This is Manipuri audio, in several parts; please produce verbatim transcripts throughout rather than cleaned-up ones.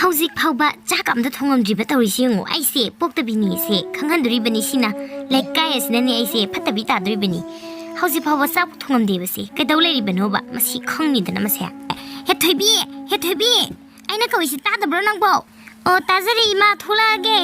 ꯍꯧꯖꯤꯛ ꯐꯥꯎꯕ ꯆꯥꯛ ꯑꯝꯇ ꯊꯣꯡꯉꯝꯗ꯭ꯔꯤꯕ ꯇꯧꯔꯤꯁꯤ ꯌꯦꯡꯉꯨ꯫ ꯑꯩꯁꯦ ꯄꯣꯛꯇꯕꯤꯅꯤꯁꯦ ꯈꯪꯍꯟꯗꯣꯔꯤꯕꯅꯤ꯫ ꯁꯤꯅ ꯂꯩꯀꯥꯏ ꯑꯁꯤꯅꯅꯦ ꯑꯩꯁꯦ ꯐꯠꯇꯕꯤ ꯇꯥꯗꯣꯔꯤꯕꯅꯤ꯫ ꯍꯧꯖꯤꯛ ꯐꯥꯎꯕ ꯆꯥꯛ ꯊꯣꯡꯉꯝꯗꯦꯕꯁꯦ ꯀꯩꯗꯧ ꯂꯩꯔꯤꯕꯅꯣꯕ? ꯃꯁꯤ ꯈꯪꯅꯤꯗꯅ ꯃꯁꯦ꯫ ꯍꯦ ꯊꯣꯏꯕꯤ, ꯍꯦ ꯊꯣꯏꯕꯤ, ꯑꯩꯅ ꯀꯧꯏꯁꯤ ꯇꯥꯗꯕ꯭ꯔꯣ ꯅꯪꯕꯣ? ꯑꯣ, ꯇꯥꯖꯔꯦ ꯏꯃꯥ, ꯊꯣꯛꯂꯛꯑꯒꯦ꯫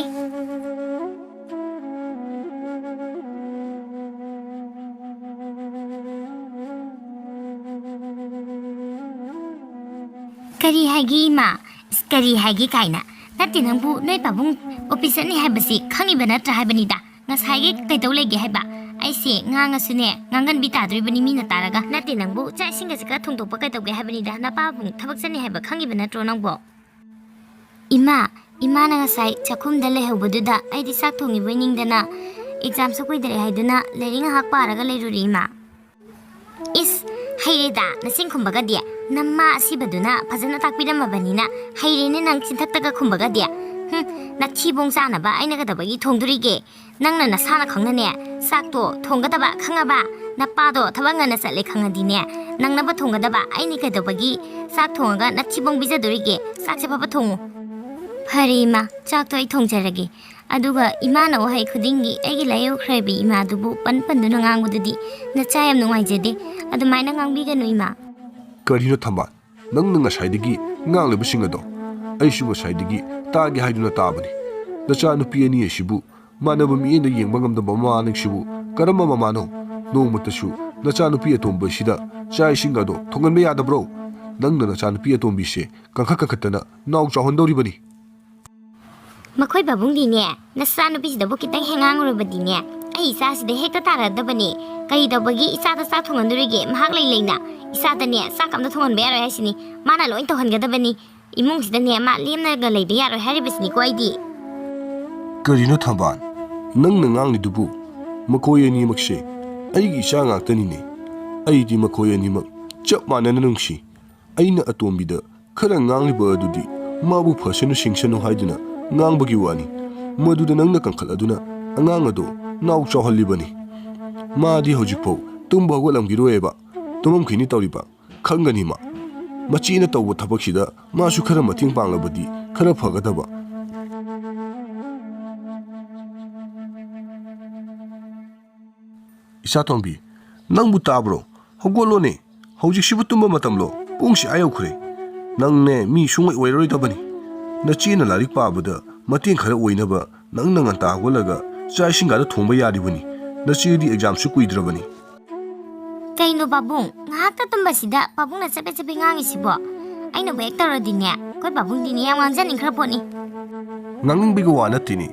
ꯀꯔꯤ ꯍꯥꯏꯒꯦ ꯏꯃꯥ? ꯏꯁ, ꯀꯔꯤ ꯍꯥꯏꯒꯦ ꯀꯥꯏꯅ? ꯅꯠꯇꯦ, ꯅꯪꯕꯨ ꯅꯣꯏ ꯄꯥꯕꯨꯡ ꯑꯣꯐꯤꯁ ꯆꯠꯅꯤ ꯍꯥꯏꯕꯁꯤ ꯈꯪꯉꯤꯕ ꯅꯠꯇ꯭ꯔꯥ ꯍꯥꯏꯕꯅꯤꯗ꯫ ꯉꯁꯥꯏꯒꯤ ꯀꯩꯗꯧ ꯂꯩꯒꯦ ꯍꯥꯏꯕ? ꯑꯩꯁꯦ ꯉꯥꯡꯉꯁꯨꯅꯦ, ꯉꯥꯡꯒꯟꯕꯤ ꯇꯥꯗꯣꯔꯤꯕꯅꯤ ꯃꯤꯅ ꯇꯥꯔꯒ꯫ ꯅꯠꯇꯦ, ꯅꯪꯕꯨ ꯆꯥꯛ ꯏꯁꯤꯡꯒꯁꯦ ꯈꯔ ꯊꯣꯡꯗꯣꯛꯄ ꯀꯩꯗꯧꯒꯦ ꯍꯥꯏꯕꯅꯤꯗ꯫ ꯅꯄꯥꯕꯨꯡ ꯊꯕꯛ ꯆꯠꯅꯤ ꯍꯥꯏꯕ ꯈꯪꯉꯤꯕ ꯅꯠꯇ꯭ꯔꯣ ꯅꯪꯕꯣ? ꯏꯃꯥ, ꯏꯃꯥꯅ ꯉꯁꯥꯏ ꯆꯥꯛꯈꯨꯝꯗ ꯂꯩꯍꯧꯕꯗꯨꯗ ꯑꯩꯗꯤ ꯆꯥꯛ ꯊꯣꯡꯉꯤꯕꯣꯏ ꯅꯤꯡꯗꯅ ꯑꯦꯛꯖꯥꯝꯁꯨ ꯀꯨꯏꯗꯔꯦ ꯍꯥꯏꯗꯨꯅ ꯂꯥꯏꯔꯤꯛ ꯉꯥꯏꯍꯥꯛ ꯄꯥꯔꯒ ꯂꯩꯔꯨꯔꯦ ꯏꯃꯥ꯫ ꯏꯁ, ꯍꯩꯔꯦꯗ, ꯅꯆꯤꯟ ꯈꯨꯝꯕꯒꯗꯤ꯫ ꯅꯃꯥ ꯑꯁꯤꯕꯗꯨꯅ ꯐꯖꯅ ꯇꯥꯛꯄꯤꯔꯝꯃꯕꯅꯤꯅ ꯍꯩꯔꯦꯅꯦ ꯅꯪ ꯆꯤꯟꯊꯛꯇꯒ ꯈꯨꯝꯕꯒꯗꯤ꯫ ꯍꯨꯝ, ꯅꯊꯤꯕꯣꯡ ꯆꯥꯅꯕ ꯑꯩꯅ ꯀꯩꯗꯧꯕꯒꯤ ꯊꯣꯡꯗꯣꯔꯤꯒꯦ? ꯅꯪꯅ ꯅꯁꯥꯅ ꯈꯪꯅꯅꯦ ꯆꯥꯛꯇꯣ ꯊꯣꯡꯒꯗꯕ ꯈꯪꯉꯕ? ꯅꯄꯥꯗꯣ ꯊꯕꯛ ꯉꯟꯅ ꯆꯠꯂꯦ ꯈꯪꯉꯗꯤꯅꯦ, ꯅꯪꯅꯕ ꯊꯣꯡꯒꯗꯕ꯫ ꯑꯩꯅ ꯀꯩꯗꯧꯕꯒꯤ ꯆꯥꯛ ꯊꯣꯡꯉꯒ ꯅꯊꯤꯕꯣꯡ ꯄꯤꯖꯗꯣꯔꯤꯒꯦ? ꯆꯥꯛꯁꯦ ꯐꯕ ꯊꯣꯡꯉꯨ꯫ ꯐꯔꯦ ꯏꯃꯥ, ꯆꯥꯛꯇꯣ ꯑꯩ ꯊꯣꯡꯖꯔꯒꯦ꯫ ꯑꯗꯨꯒ ꯏꯃꯥꯅ ꯋꯥꯍꯩ ꯈꯨꯗꯤꯡꯒꯤ ꯑꯩꯒꯤ ꯂꯥꯏꯌꯣꯛꯈ꯭ꯔꯕꯤ ꯏꯃꯥꯗꯨꯕꯨ ꯄꯟ ꯄꯟꯗꯨꯅ ꯉꯥꯡꯕꯗꯨꯗꯤ ꯅꯆꯥ ꯌꯥꯝ ꯅꯨꯡꯉꯥꯏꯖꯗꯦ꯫ ꯑꯗꯨꯃꯥꯏꯅ ꯉꯥꯡꯕꯤꯒꯅꯨ ꯏꯃꯥ꯫ ꯀꯔꯤꯅꯣ ꯊꯝꯕꯥꯜ? ꯅꯪꯅ ꯉꯁꯥꯏꯗꯒꯤ ꯉꯥꯡꯂꯤꯕꯁꯤꯡ ꯑꯗꯣ ꯑꯩꯁꯨ ꯉꯁꯥꯏꯗꯒꯤ ꯇꯥꯒꯦ ꯍꯥꯏꯗꯨꯅ ꯇꯥꯕꯅꯤ꯫ ꯅꯆꯥꯅꯨꯄꯤ ꯑꯅꯤ ꯑꯁꯤꯕꯨ ꯃꯥꯟꯅꯕ ꯃꯤꯠꯌꯦꯡꯗ ꯌꯦꯡꯕ ꯉꯝꯗꯕ ꯃꯃꯥ ꯅꯪꯁꯤꯕꯨ ꯀꯔꯝꯕ ꯃꯃꯥꯅꯣ? ꯅꯣꯡꯃꯇꯁꯨ ꯅꯆꯥꯅꯨꯄꯤ ꯑꯇꯣꯝꯕ ꯑꯁꯤꯗ ꯆꯥꯛ ꯏꯁꯤꯡ ꯑꯗꯣ ꯊꯣꯡꯍꯟꯕ ꯌꯥꯗꯕ꯭ꯔꯣ? ꯅꯪꯅ ꯅꯆꯥꯅꯨꯄꯤ ꯑꯇꯣꯝꯕꯤꯁꯦ ꯀꯟꯈꯠ ꯀꯟꯈꯠꯇꯅ ꯅꯥꯎ ꯆꯥꯎꯍꯟꯗꯧꯔꯤꯕꯅꯤ꯫ ꯃꯈꯣꯏ ꯄꯥꯕꯨꯡꯗꯤꯅꯦ, ꯅꯆꯥꯅꯨꯄꯤꯁꯤꯗꯕꯨ ꯈꯤꯇꯪ ꯍꯦꯛ ꯉꯥꯡꯉꯨꯔꯕꯗꯤꯅꯦ, ꯑꯩ ꯏꯆꯥꯁꯤꯗ ꯍꯦꯛꯇ ꯇꯥꯔꯗꯕꯅꯦ꯫ ꯀꯔꯤ ꯇꯧꯕꯒꯤ ꯏꯆꯥꯗ ꯆꯥꯛ ꯊꯣꯡꯍꯟꯗꯣꯔꯤꯒꯦ? ꯃꯍꯥꯛ ꯂꯩ ꯂꯩꯅ ꯏꯆꯥꯗꯅꯦ ꯆꯥꯛ ꯑꯝꯇ ꯊꯣꯡꯍꯟꯕ ꯌꯥꯔꯣꯏ ꯍꯥꯏꯁꯤꯅꯤ꯫ ꯃꯥꯅ ꯂꯣꯏ ꯇꯧꯍꯟꯒꯗꯕꯅꯤ꯫ ꯏꯃꯨꯡꯁꯤꯗꯅꯦ ꯃꯥ ꯂꯦꯝꯅꯒ ꯂꯩꯕ ꯌꯥꯔꯣꯏ ꯍꯥꯏꯔꯤꯕꯁꯤꯅꯤꯀꯣ ꯑꯩꯗꯤ꯫ ꯀꯔꯤꯅꯣ ꯊꯝꯕꯥꯜ? ꯅꯪꯅ ꯉꯥꯡꯂꯤꯗꯨꯕꯨ? ꯃꯈꯣꯏ ꯑꯅꯤꯃꯛꯁꯦ ꯑꯩꯒꯤ ꯏꯆꯥ ꯉꯥꯛꯇꯅꯤꯅꯦ꯫ ꯑꯩꯗꯤ ꯃꯈꯣꯏ ꯑꯅꯤꯃꯛ ꯆꯞ ꯃꯥꯟꯅꯅ ꯅꯨꯡꯁꯤ꯫ ꯑꯩꯅ ꯑꯇꯣꯝꯕꯤꯗ ꯈꯔ ꯉꯥꯡꯂꯤꯕ ꯑꯗꯨꯗꯤ ꯃꯥꯕꯨ ꯐꯁꯅꯨ ꯁꯤꯡꯁꯅꯨ ꯍꯥꯏꯗꯨꯅ ꯉꯥꯡꯕꯒꯤ ꯋꯥꯅꯤ꯫ ꯃꯗꯨꯗ ꯅꯪꯅ ꯀꯟꯈꯠꯂꯗꯨꯅ ꯑꯉꯥꯡ ꯑꯗꯣ ꯅꯥꯎ ꯆꯥꯎꯍꯜꯂꯤꯕꯅꯤ꯫ ꯃꯥꯗꯤ ꯍꯧꯖꯤꯛꯐꯥꯎ ꯇꯨꯝꯕ ꯍꯧꯒꯠꯂꯝꯈꯤꯔꯣꯏꯕ꯫ ꯇꯨꯝꯃꯝꯈꯤꯅꯤ ꯇꯧꯔꯤꯕ꯫ ꯈꯪꯒꯅꯤ ꯃꯥ꯫ ꯃꯆꯦꯅ ꯇꯧꯕ ꯊꯕꯛꯁꯤꯗ ꯃꯥꯁꯨ ꯈꯔ ꯃꯇꯦꯡ ꯄꯥꯡꯂꯕꯗꯤ ꯈꯔ ꯐꯒꯗꯕ꯫ "ꯏꯆꯥꯇꯣꯝꯕꯤ, ꯅꯪꯕꯨ ꯇꯥꯕ꯭ꯔꯣ? ꯍꯧꯒꯠꯂꯣꯅꯦ꯫ ꯍꯧꯖꯤꯛꯁꯤꯕꯨ ꯇꯨꯝꯕ ꯃꯇꯝꯂꯣ? ꯄꯨꯡꯁꯤ ꯑꯥ ꯌꯧꯈ꯭ꯔꯦ꯫ ꯅꯪꯅꯦ ꯃꯤ ꯁꯨꯡꯑꯣꯏ ꯑꯣꯏꯔꯔꯣꯏꯗꯕꯅꯤ꯫ ꯅꯆꯦꯅ ꯂꯥꯏꯔꯤꯛ ꯄꯥꯕꯗ ꯃꯇꯦꯡ ꯈꯔ ꯑꯣꯏꯅꯕ ꯅꯪꯅ ꯉꯟꯇꯥ ꯍꯧꯒꯠꯂꯒ ꯆꯥꯛ ꯏꯁꯤꯡꯒꯗ ꯊꯣꯡꯕ ꯌꯥꯔꯤꯕꯅꯤ꯫ ꯅꯆꯦꯗꯤ ꯑꯦꯛꯖꯥꯝꯁꯨ ꯀꯨꯏꯗ꯭ꯔꯕꯅꯤ꯫" ꯀꯩꯅꯣ ꯄꯥꯕꯨꯡ, ꯉꯥꯏꯍꯥꯛꯇ ꯇꯨꯝꯕꯁꯤꯗ ꯄꯥꯕꯨꯡꯅ ꯆꯕꯦꯠ ꯆꯕꯦꯠ ꯉꯥꯡꯉꯤꯁꯤꯕꯣ? ꯑꯩꯅꯕꯨ ꯍꯦꯛ ꯇꯧꯔꯗꯤꯅꯦ, ꯑꯩꯈꯣꯏ ꯄꯥꯕꯨꯡꯗꯤꯅꯦ ꯌꯥꯝ ꯉꯥꯡꯖꯅꯤꯡꯈ꯭ꯔ ꯄꯣꯠꯅꯤ꯫ ꯉꯥꯡꯅꯤꯡꯕꯒꯤ ꯋꯥ ꯅꯠꯇꯦꯅꯦ꯫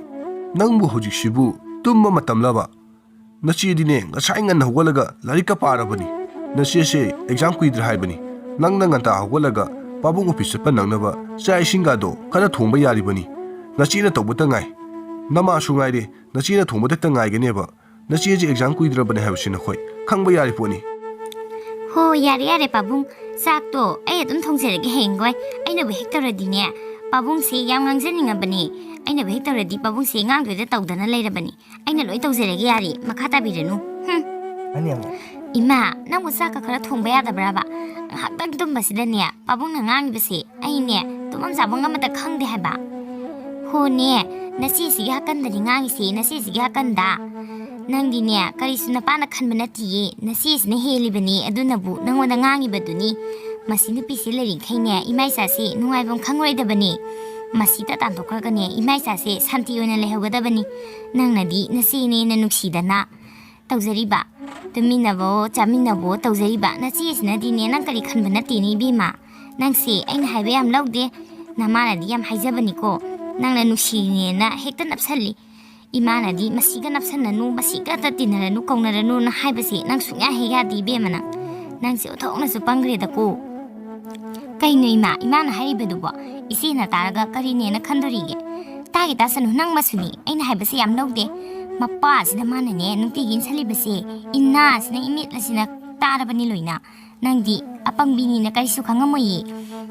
ꯅꯪꯕꯨ ꯍꯧꯖꯤꯛꯁꯤꯕꯨ ꯇꯨꯝꯕ ꯃꯇꯝꯂꯕ? ꯅꯆꯦꯗꯤꯅꯦ ꯉꯁꯥꯏ ꯉꯟꯅ ꯍꯧꯒꯠꯂꯒ ꯂꯥꯏꯔꯤꯛꯀ ꯄꯥꯔꯕꯅꯤ꯫ ꯅꯆꯦꯁꯦ ꯑꯦꯛꯖꯥꯝ ꯀꯨꯏꯗ꯭ꯔꯦ ꯍꯥꯏꯕꯅꯤ꯫ ꯅꯪꯅ ꯉꯟꯇꯥ ꯍꯧꯒꯠꯂꯒ ꯄꯥꯕꯨꯡ ꯑꯣꯐꯤꯁ ꯆꯠꯄ ꯅꯪꯅꯕ ꯆꯥꯛ ꯏꯁꯤꯡꯒꯗꯣ ꯈꯔ ꯊꯣꯡꯕ ꯌꯥꯔꯤꯕꯅꯤ꯫ ꯅꯆꯦꯅ ꯇꯧꯕꯇ ꯉꯥꯏ꯫ ꯅꯃꯥꯁꯨ ꯉꯥꯏꯔꯦ, ꯅꯆꯦꯅ ꯊꯣꯡꯕꯗꯛꯇ ꯉꯥꯏꯒꯅꯦꯕ꯫ ꯅꯆꯦꯁꯦ ꯑꯦꯛꯖꯥꯝ ꯀꯨꯏꯗ꯭ꯔꯕꯅꯦ ꯍꯥꯏꯕꯁꯤ ꯅꯈꯣꯏ ꯈꯪꯕ ꯌꯥꯔꯤ ꯄꯣꯠꯅꯤ꯫ ꯍꯣ, ꯌꯥꯔꯦ, ꯌꯥꯔꯦ, ꯄꯥꯕꯨꯡ꯫ ꯆꯥꯛꯇꯣ ꯑꯩ ꯑꯗꯨꯝ ꯊꯣꯡꯖꯔꯒꯦ ꯍꯌꯦꯡꯈꯣꯏ꯫ ꯑꯩꯅꯕꯨ ꯍꯦꯛ ꯇꯧꯔꯗꯤꯅꯦ, ꯄꯥꯕꯨꯡꯁꯦ ꯌꯥꯝ ꯉꯥꯡꯖꯅꯤꯡꯉꯕꯅꯤ꯫ ꯑꯩꯅꯕꯨ ꯍꯦꯛ ꯇꯧꯔꯗꯤ ꯄꯥꯕꯨꯡꯁꯦ ꯉꯥꯡꯗꯣꯏꯗ ꯇꯧꯗꯅ ꯂꯩꯔꯕꯅꯤ꯫ ꯑꯩꯅ ꯂꯣꯏ ꯇꯧꯖꯔꯒꯦ, ꯌꯥꯔꯦ, ꯃꯈꯥ ꯇꯥꯕꯤꯔꯅꯨ꯫ ꯍꯨꯝ꯫ ꯑꯅꯤ ꯑꯃꯨꯛ꯫ ꯏꯃꯥ, ꯅꯪꯕꯨ ꯆꯥꯛꯀ ꯈꯔ ꯊꯣꯡꯕ ꯌꯥꯗꯕ꯭ꯔꯕ? ꯉꯥꯏꯍꯥꯛꯇꯪ ꯇꯨꯝꯕꯁꯤꯗꯅꯦ, ꯄꯥꯕꯨꯡꯅ ꯉꯥꯡꯉꯤꯕꯁꯦ ꯑꯩꯅꯦ ꯇꯨꯝꯐꯝ ꯆꯥꯐꯝ ꯑꯃꯇ ꯈꯪꯗꯦ ꯍꯥꯏꯕ꯫ ꯍꯣꯅꯦ, ꯅꯆꯦꯁꯤꯒꯤ ꯍꯥꯀꯟꯗꯅꯤ ꯉꯥꯡꯉꯤꯁꯦ, ꯅꯆꯦꯁꯤꯒꯤ ꯍꯥꯀꯟꯗ꯫ ꯅꯪꯗꯤꯅꯦ, ꯀꯔꯤꯁꯨ ꯅꯄꯥꯅ ꯈꯟꯕ ꯅꯠꯇꯤꯌꯦ, ꯅꯆꯦꯁꯤꯅ ꯍꯦꯜꯂꯤꯕꯅꯤ, ꯑꯗꯨꯅꯕꯨ ꯅꯪꯉꯣꯟꯗ ꯉꯥꯡꯉꯤꯕꯗꯨꯅꯤ꯫ ꯃꯁꯤ ꯅꯨꯄꯤꯁꯦ ꯂꯩꯔꯤꯈꯩꯅꯦ, ꯏꯃꯥ ꯏꯆꯥꯁꯦ ꯅꯨꯡꯉꯥꯏꯐꯝ ꯈꯪꯉꯔꯣꯏꯗꯕꯅꯤ꯫ ꯃꯁꯤꯗ ꯇꯥꯟꯊꯣꯛꯈ꯭ꯔꯒꯅꯦ, ꯏꯃꯥ ꯏꯆꯥꯁꯦ ꯁꯥꯟꯇꯤ ꯑꯣꯏꯅ ꯂꯩꯍꯧꯒꯗꯕꯅꯤ꯫ ꯅꯪꯅꯗꯤ ꯅꯆꯦꯅꯦꯅ ꯅꯨꯡꯁꯤꯗꯅ ꯇꯧꯖꯔꯤꯕ, ꯇꯨꯃꯤꯟꯅꯕꯑꯣ ꯆꯥꯃꯤꯟꯅꯕꯑꯣ ꯇꯧꯖꯔꯤꯕ ꯅꯆꯦꯁꯤꯅꯗꯤꯅꯦ, ꯅꯪ ꯀꯔꯤ ꯈꯟꯕ ꯅꯠꯇꯦꯅꯦ ꯏꯕꯦꯝꯃ꯫ ꯅꯪꯁꯦ ꯑꯩꯅ ꯍꯥꯏꯕ ꯌꯥꯝ ꯂꯧꯗꯦ꯫ ꯅꯃꯥꯅꯗꯤ ꯌꯥꯝ ꯍꯥꯏꯖꯕꯅꯤꯀꯣ, ꯅꯪꯅ ꯅꯨꯡꯁꯤꯔꯤꯅꯦꯅ ꯍꯦꯛꯇ ꯅꯞꯁꯜꯂꯤ꯫ ꯏꯃꯥꯅꯗꯤ "ꯃꯁꯤꯒ ꯅꯞꯁꯟꯅꯅꯨ, ꯃꯁꯤꯒ ꯑꯝꯇ ꯇꯤꯟꯅꯔꯅꯨ, ꯀꯧꯅꯔꯅꯨꯅ" ꯍꯥꯏꯕꯁꯦ ꯅꯪ ꯁꯨꯡꯌꯥ ꯍꯦꯛ ꯌꯥꯗꯦ ꯏꯕꯦꯝꯃ ꯅꯪ꯫ ꯅꯪꯁꯦ ꯑꯣꯟꯊꯣꯛꯅꯁꯨ ꯄꯪꯈ꯭ꯔꯦꯗꯀꯣ꯫ ꯀꯩꯅꯣ ꯏꯃꯥ, ꯏꯃꯥꯅ ꯍꯥꯏꯔꯤꯕꯗꯨꯕꯣ? ꯏꯆꯦꯅ ꯇꯥꯔꯒ ꯀꯔꯤꯅꯦꯅ ꯈꯟꯗꯣꯔꯤꯒꯦ? ꯇꯥꯒꯦ ꯇꯥꯁꯅꯨ, ꯅꯪ ꯃꯁꯨꯅꯤ꯫ ꯑꯩꯅ ꯍꯥꯏꯕꯁꯦ ꯌꯥꯝ ꯂꯧꯗꯦ꯫ ꯃꯄꯥꯁꯤꯗ ꯃꯥꯅꯅꯦ ꯅꯨꯡꯇꯤꯒꯤ ꯏꯟꯁꯜꯂꯤꯕꯁꯦ, ꯏꯅꯥꯁꯤꯅ ꯏꯃꯤꯠ ꯑꯁꯤꯅ ꯇꯥꯔꯕꯅꯤ ꯂꯣꯏꯅ꯫ ꯅꯪꯗꯤ ꯑꯄꯪꯕꯤꯅꯤꯅ ꯀꯔꯤꯁꯨ ꯈꯪꯉꯝꯃꯣꯏꯌꯦ꯫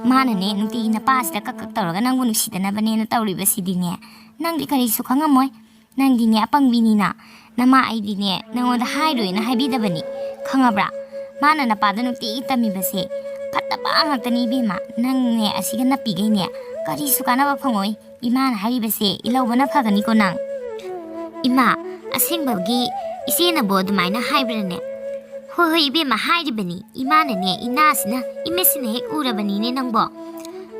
ꯃꯥꯅꯅꯦ ꯅꯨꯡꯇꯤꯒꯤ ꯅꯄꯥꯁꯤꯗ ꯀꯛ ꯀꯛ ꯇꯧꯔꯒ ꯅꯪꯕꯨ ꯅꯨꯡꯁꯤꯗꯅꯕꯅꯦꯅ ꯇꯧꯔꯤꯕꯁꯤꯗꯤꯅꯦ꯫ ꯅꯪꯗꯤ ꯀꯔꯤꯁꯨ ꯈꯪꯉꯝꯃꯣꯏ꯫ ꯅꯪꯗꯤꯅꯦ ꯑꯄꯪꯕꯤꯅꯤꯅ꯫ ꯅꯃꯥ ꯑꯩꯗꯤꯅꯦ ꯅꯪꯉꯣꯟꯗ ꯍꯥꯏꯔꯣꯏꯅ ꯍꯥꯏꯕꯤꯗꯕꯅꯤ꯫ ꯈꯪꯉꯕ꯭ꯔꯥ? ꯃꯥꯅ ꯅꯄꯥꯗ ꯅꯨꯡꯇꯤꯒꯤ ꯇꯝꯃꯤꯕꯁꯦ, ꯐꯠꯇꯕ ꯉꯥꯛꯇꯅꯤ ꯏꯕꯦꯝꯃ꯫ ꯅꯪꯅꯦ ꯑꯁꯤꯒ ꯅꯞꯄꯤꯈꯩꯅꯦ ꯀꯔꯤꯁꯨ ꯀꯥꯟꯅꯕ ꯐꯪꯉꯣꯏ꯫ ꯏꯃꯥꯅ ꯍꯥꯏꯔꯤꯕꯁꯦ ꯏꯜꯍꯧꯕꯅ ꯐꯒꯅꯤꯀꯣ ꯅꯪ꯫ ꯏꯃꯥ, ꯑꯁꯦꯡꯕꯒꯤ ꯏꯆꯦꯅꯕꯨ ꯑꯗꯨꯃꯥꯏꯅ ꯍꯥꯏꯕ꯭ꯔꯅꯦ? ꯍꯣꯏ ꯍꯣꯏ ꯏꯕꯦꯝꯃ, ꯍꯥꯏꯔꯤꯕꯅꯤ꯫ ꯏꯃꯥꯅꯅꯦ ꯏꯅꯥꯁꯤꯅ ꯏꯃꯤꯠꯁꯤꯅ ꯍꯦꯛ ꯎꯔꯕꯅꯤꯅꯦ ꯅꯪꯕꯣ꯫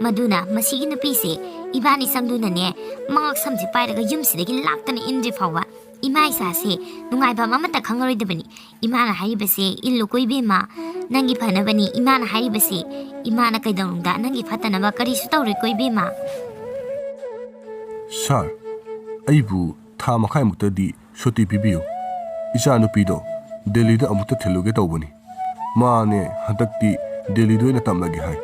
ꯃꯗꯨꯅ ꯃꯁꯤꯒꯤ ꯅꯨꯄꯤꯁꯦ ꯏꯕꯥꯅꯤ ꯆꯪꯗꯨꯅꯅꯦ ꯃꯉꯛ ꯁꯝꯁꯦ ꯄꯥꯏꯔꯒ ꯌꯨꯝꯁꯤꯗꯒꯤ ꯂꯥꯛꯇꯅ ꯏꯟꯗ꯭ꯔꯤ ꯐꯥꯎꯕ ꯏꯃꯥ ꯏꯆꯥꯁꯦ ꯅꯨꯡꯉꯥꯏꯐꯝ ꯑꯃꯠꯇ ꯈꯪꯉꯔꯣꯏꯗꯕꯅꯤ꯫ ꯏꯃꯥꯅ ꯍꯥꯏꯔꯤꯕꯁꯦ ꯏꯜꯂꯨꯀꯣ ꯏꯕꯦꯝꯃ, ꯅꯪꯒꯤ ꯐꯅꯕꯅꯤ ꯏꯃꯥꯅ ꯍꯥꯏꯔꯤꯕꯁꯦ꯫ ꯏꯃꯥꯅ ꯀꯩꯗꯧꯅꯨꯡꯗ ꯅꯪꯒꯤ ꯐꯠꯇꯅꯕ ꯀꯔꯤꯁꯨ ꯇꯧꯔꯣꯏꯀꯣ ꯏꯕꯦꯝꯃ꯫ ꯁꯥꯔ, ꯑꯩꯕꯨ ꯊꯥ ꯃꯈꯥꯏꯃꯨꯛꯇꯗꯤ ꯁꯨꯇꯤ ꯄꯤꯕꯤꯌꯨ꯫ ꯏꯆꯥꯅꯨꯄꯤꯗꯣ ꯗꯦꯜꯂꯤꯗ ꯑꯃꯨꯛꯇ ꯊꯤꯜꯂꯨꯒꯦ ꯇꯧꯕꯅꯤ꯫ ꯃꯥꯅꯦ ꯍꯟꯗꯛꯇꯤ ꯗꯦꯜꯂꯤꯗ ꯑꯣꯏꯅ ꯇꯝꯂꯒꯦ ꯍꯥꯏ꯫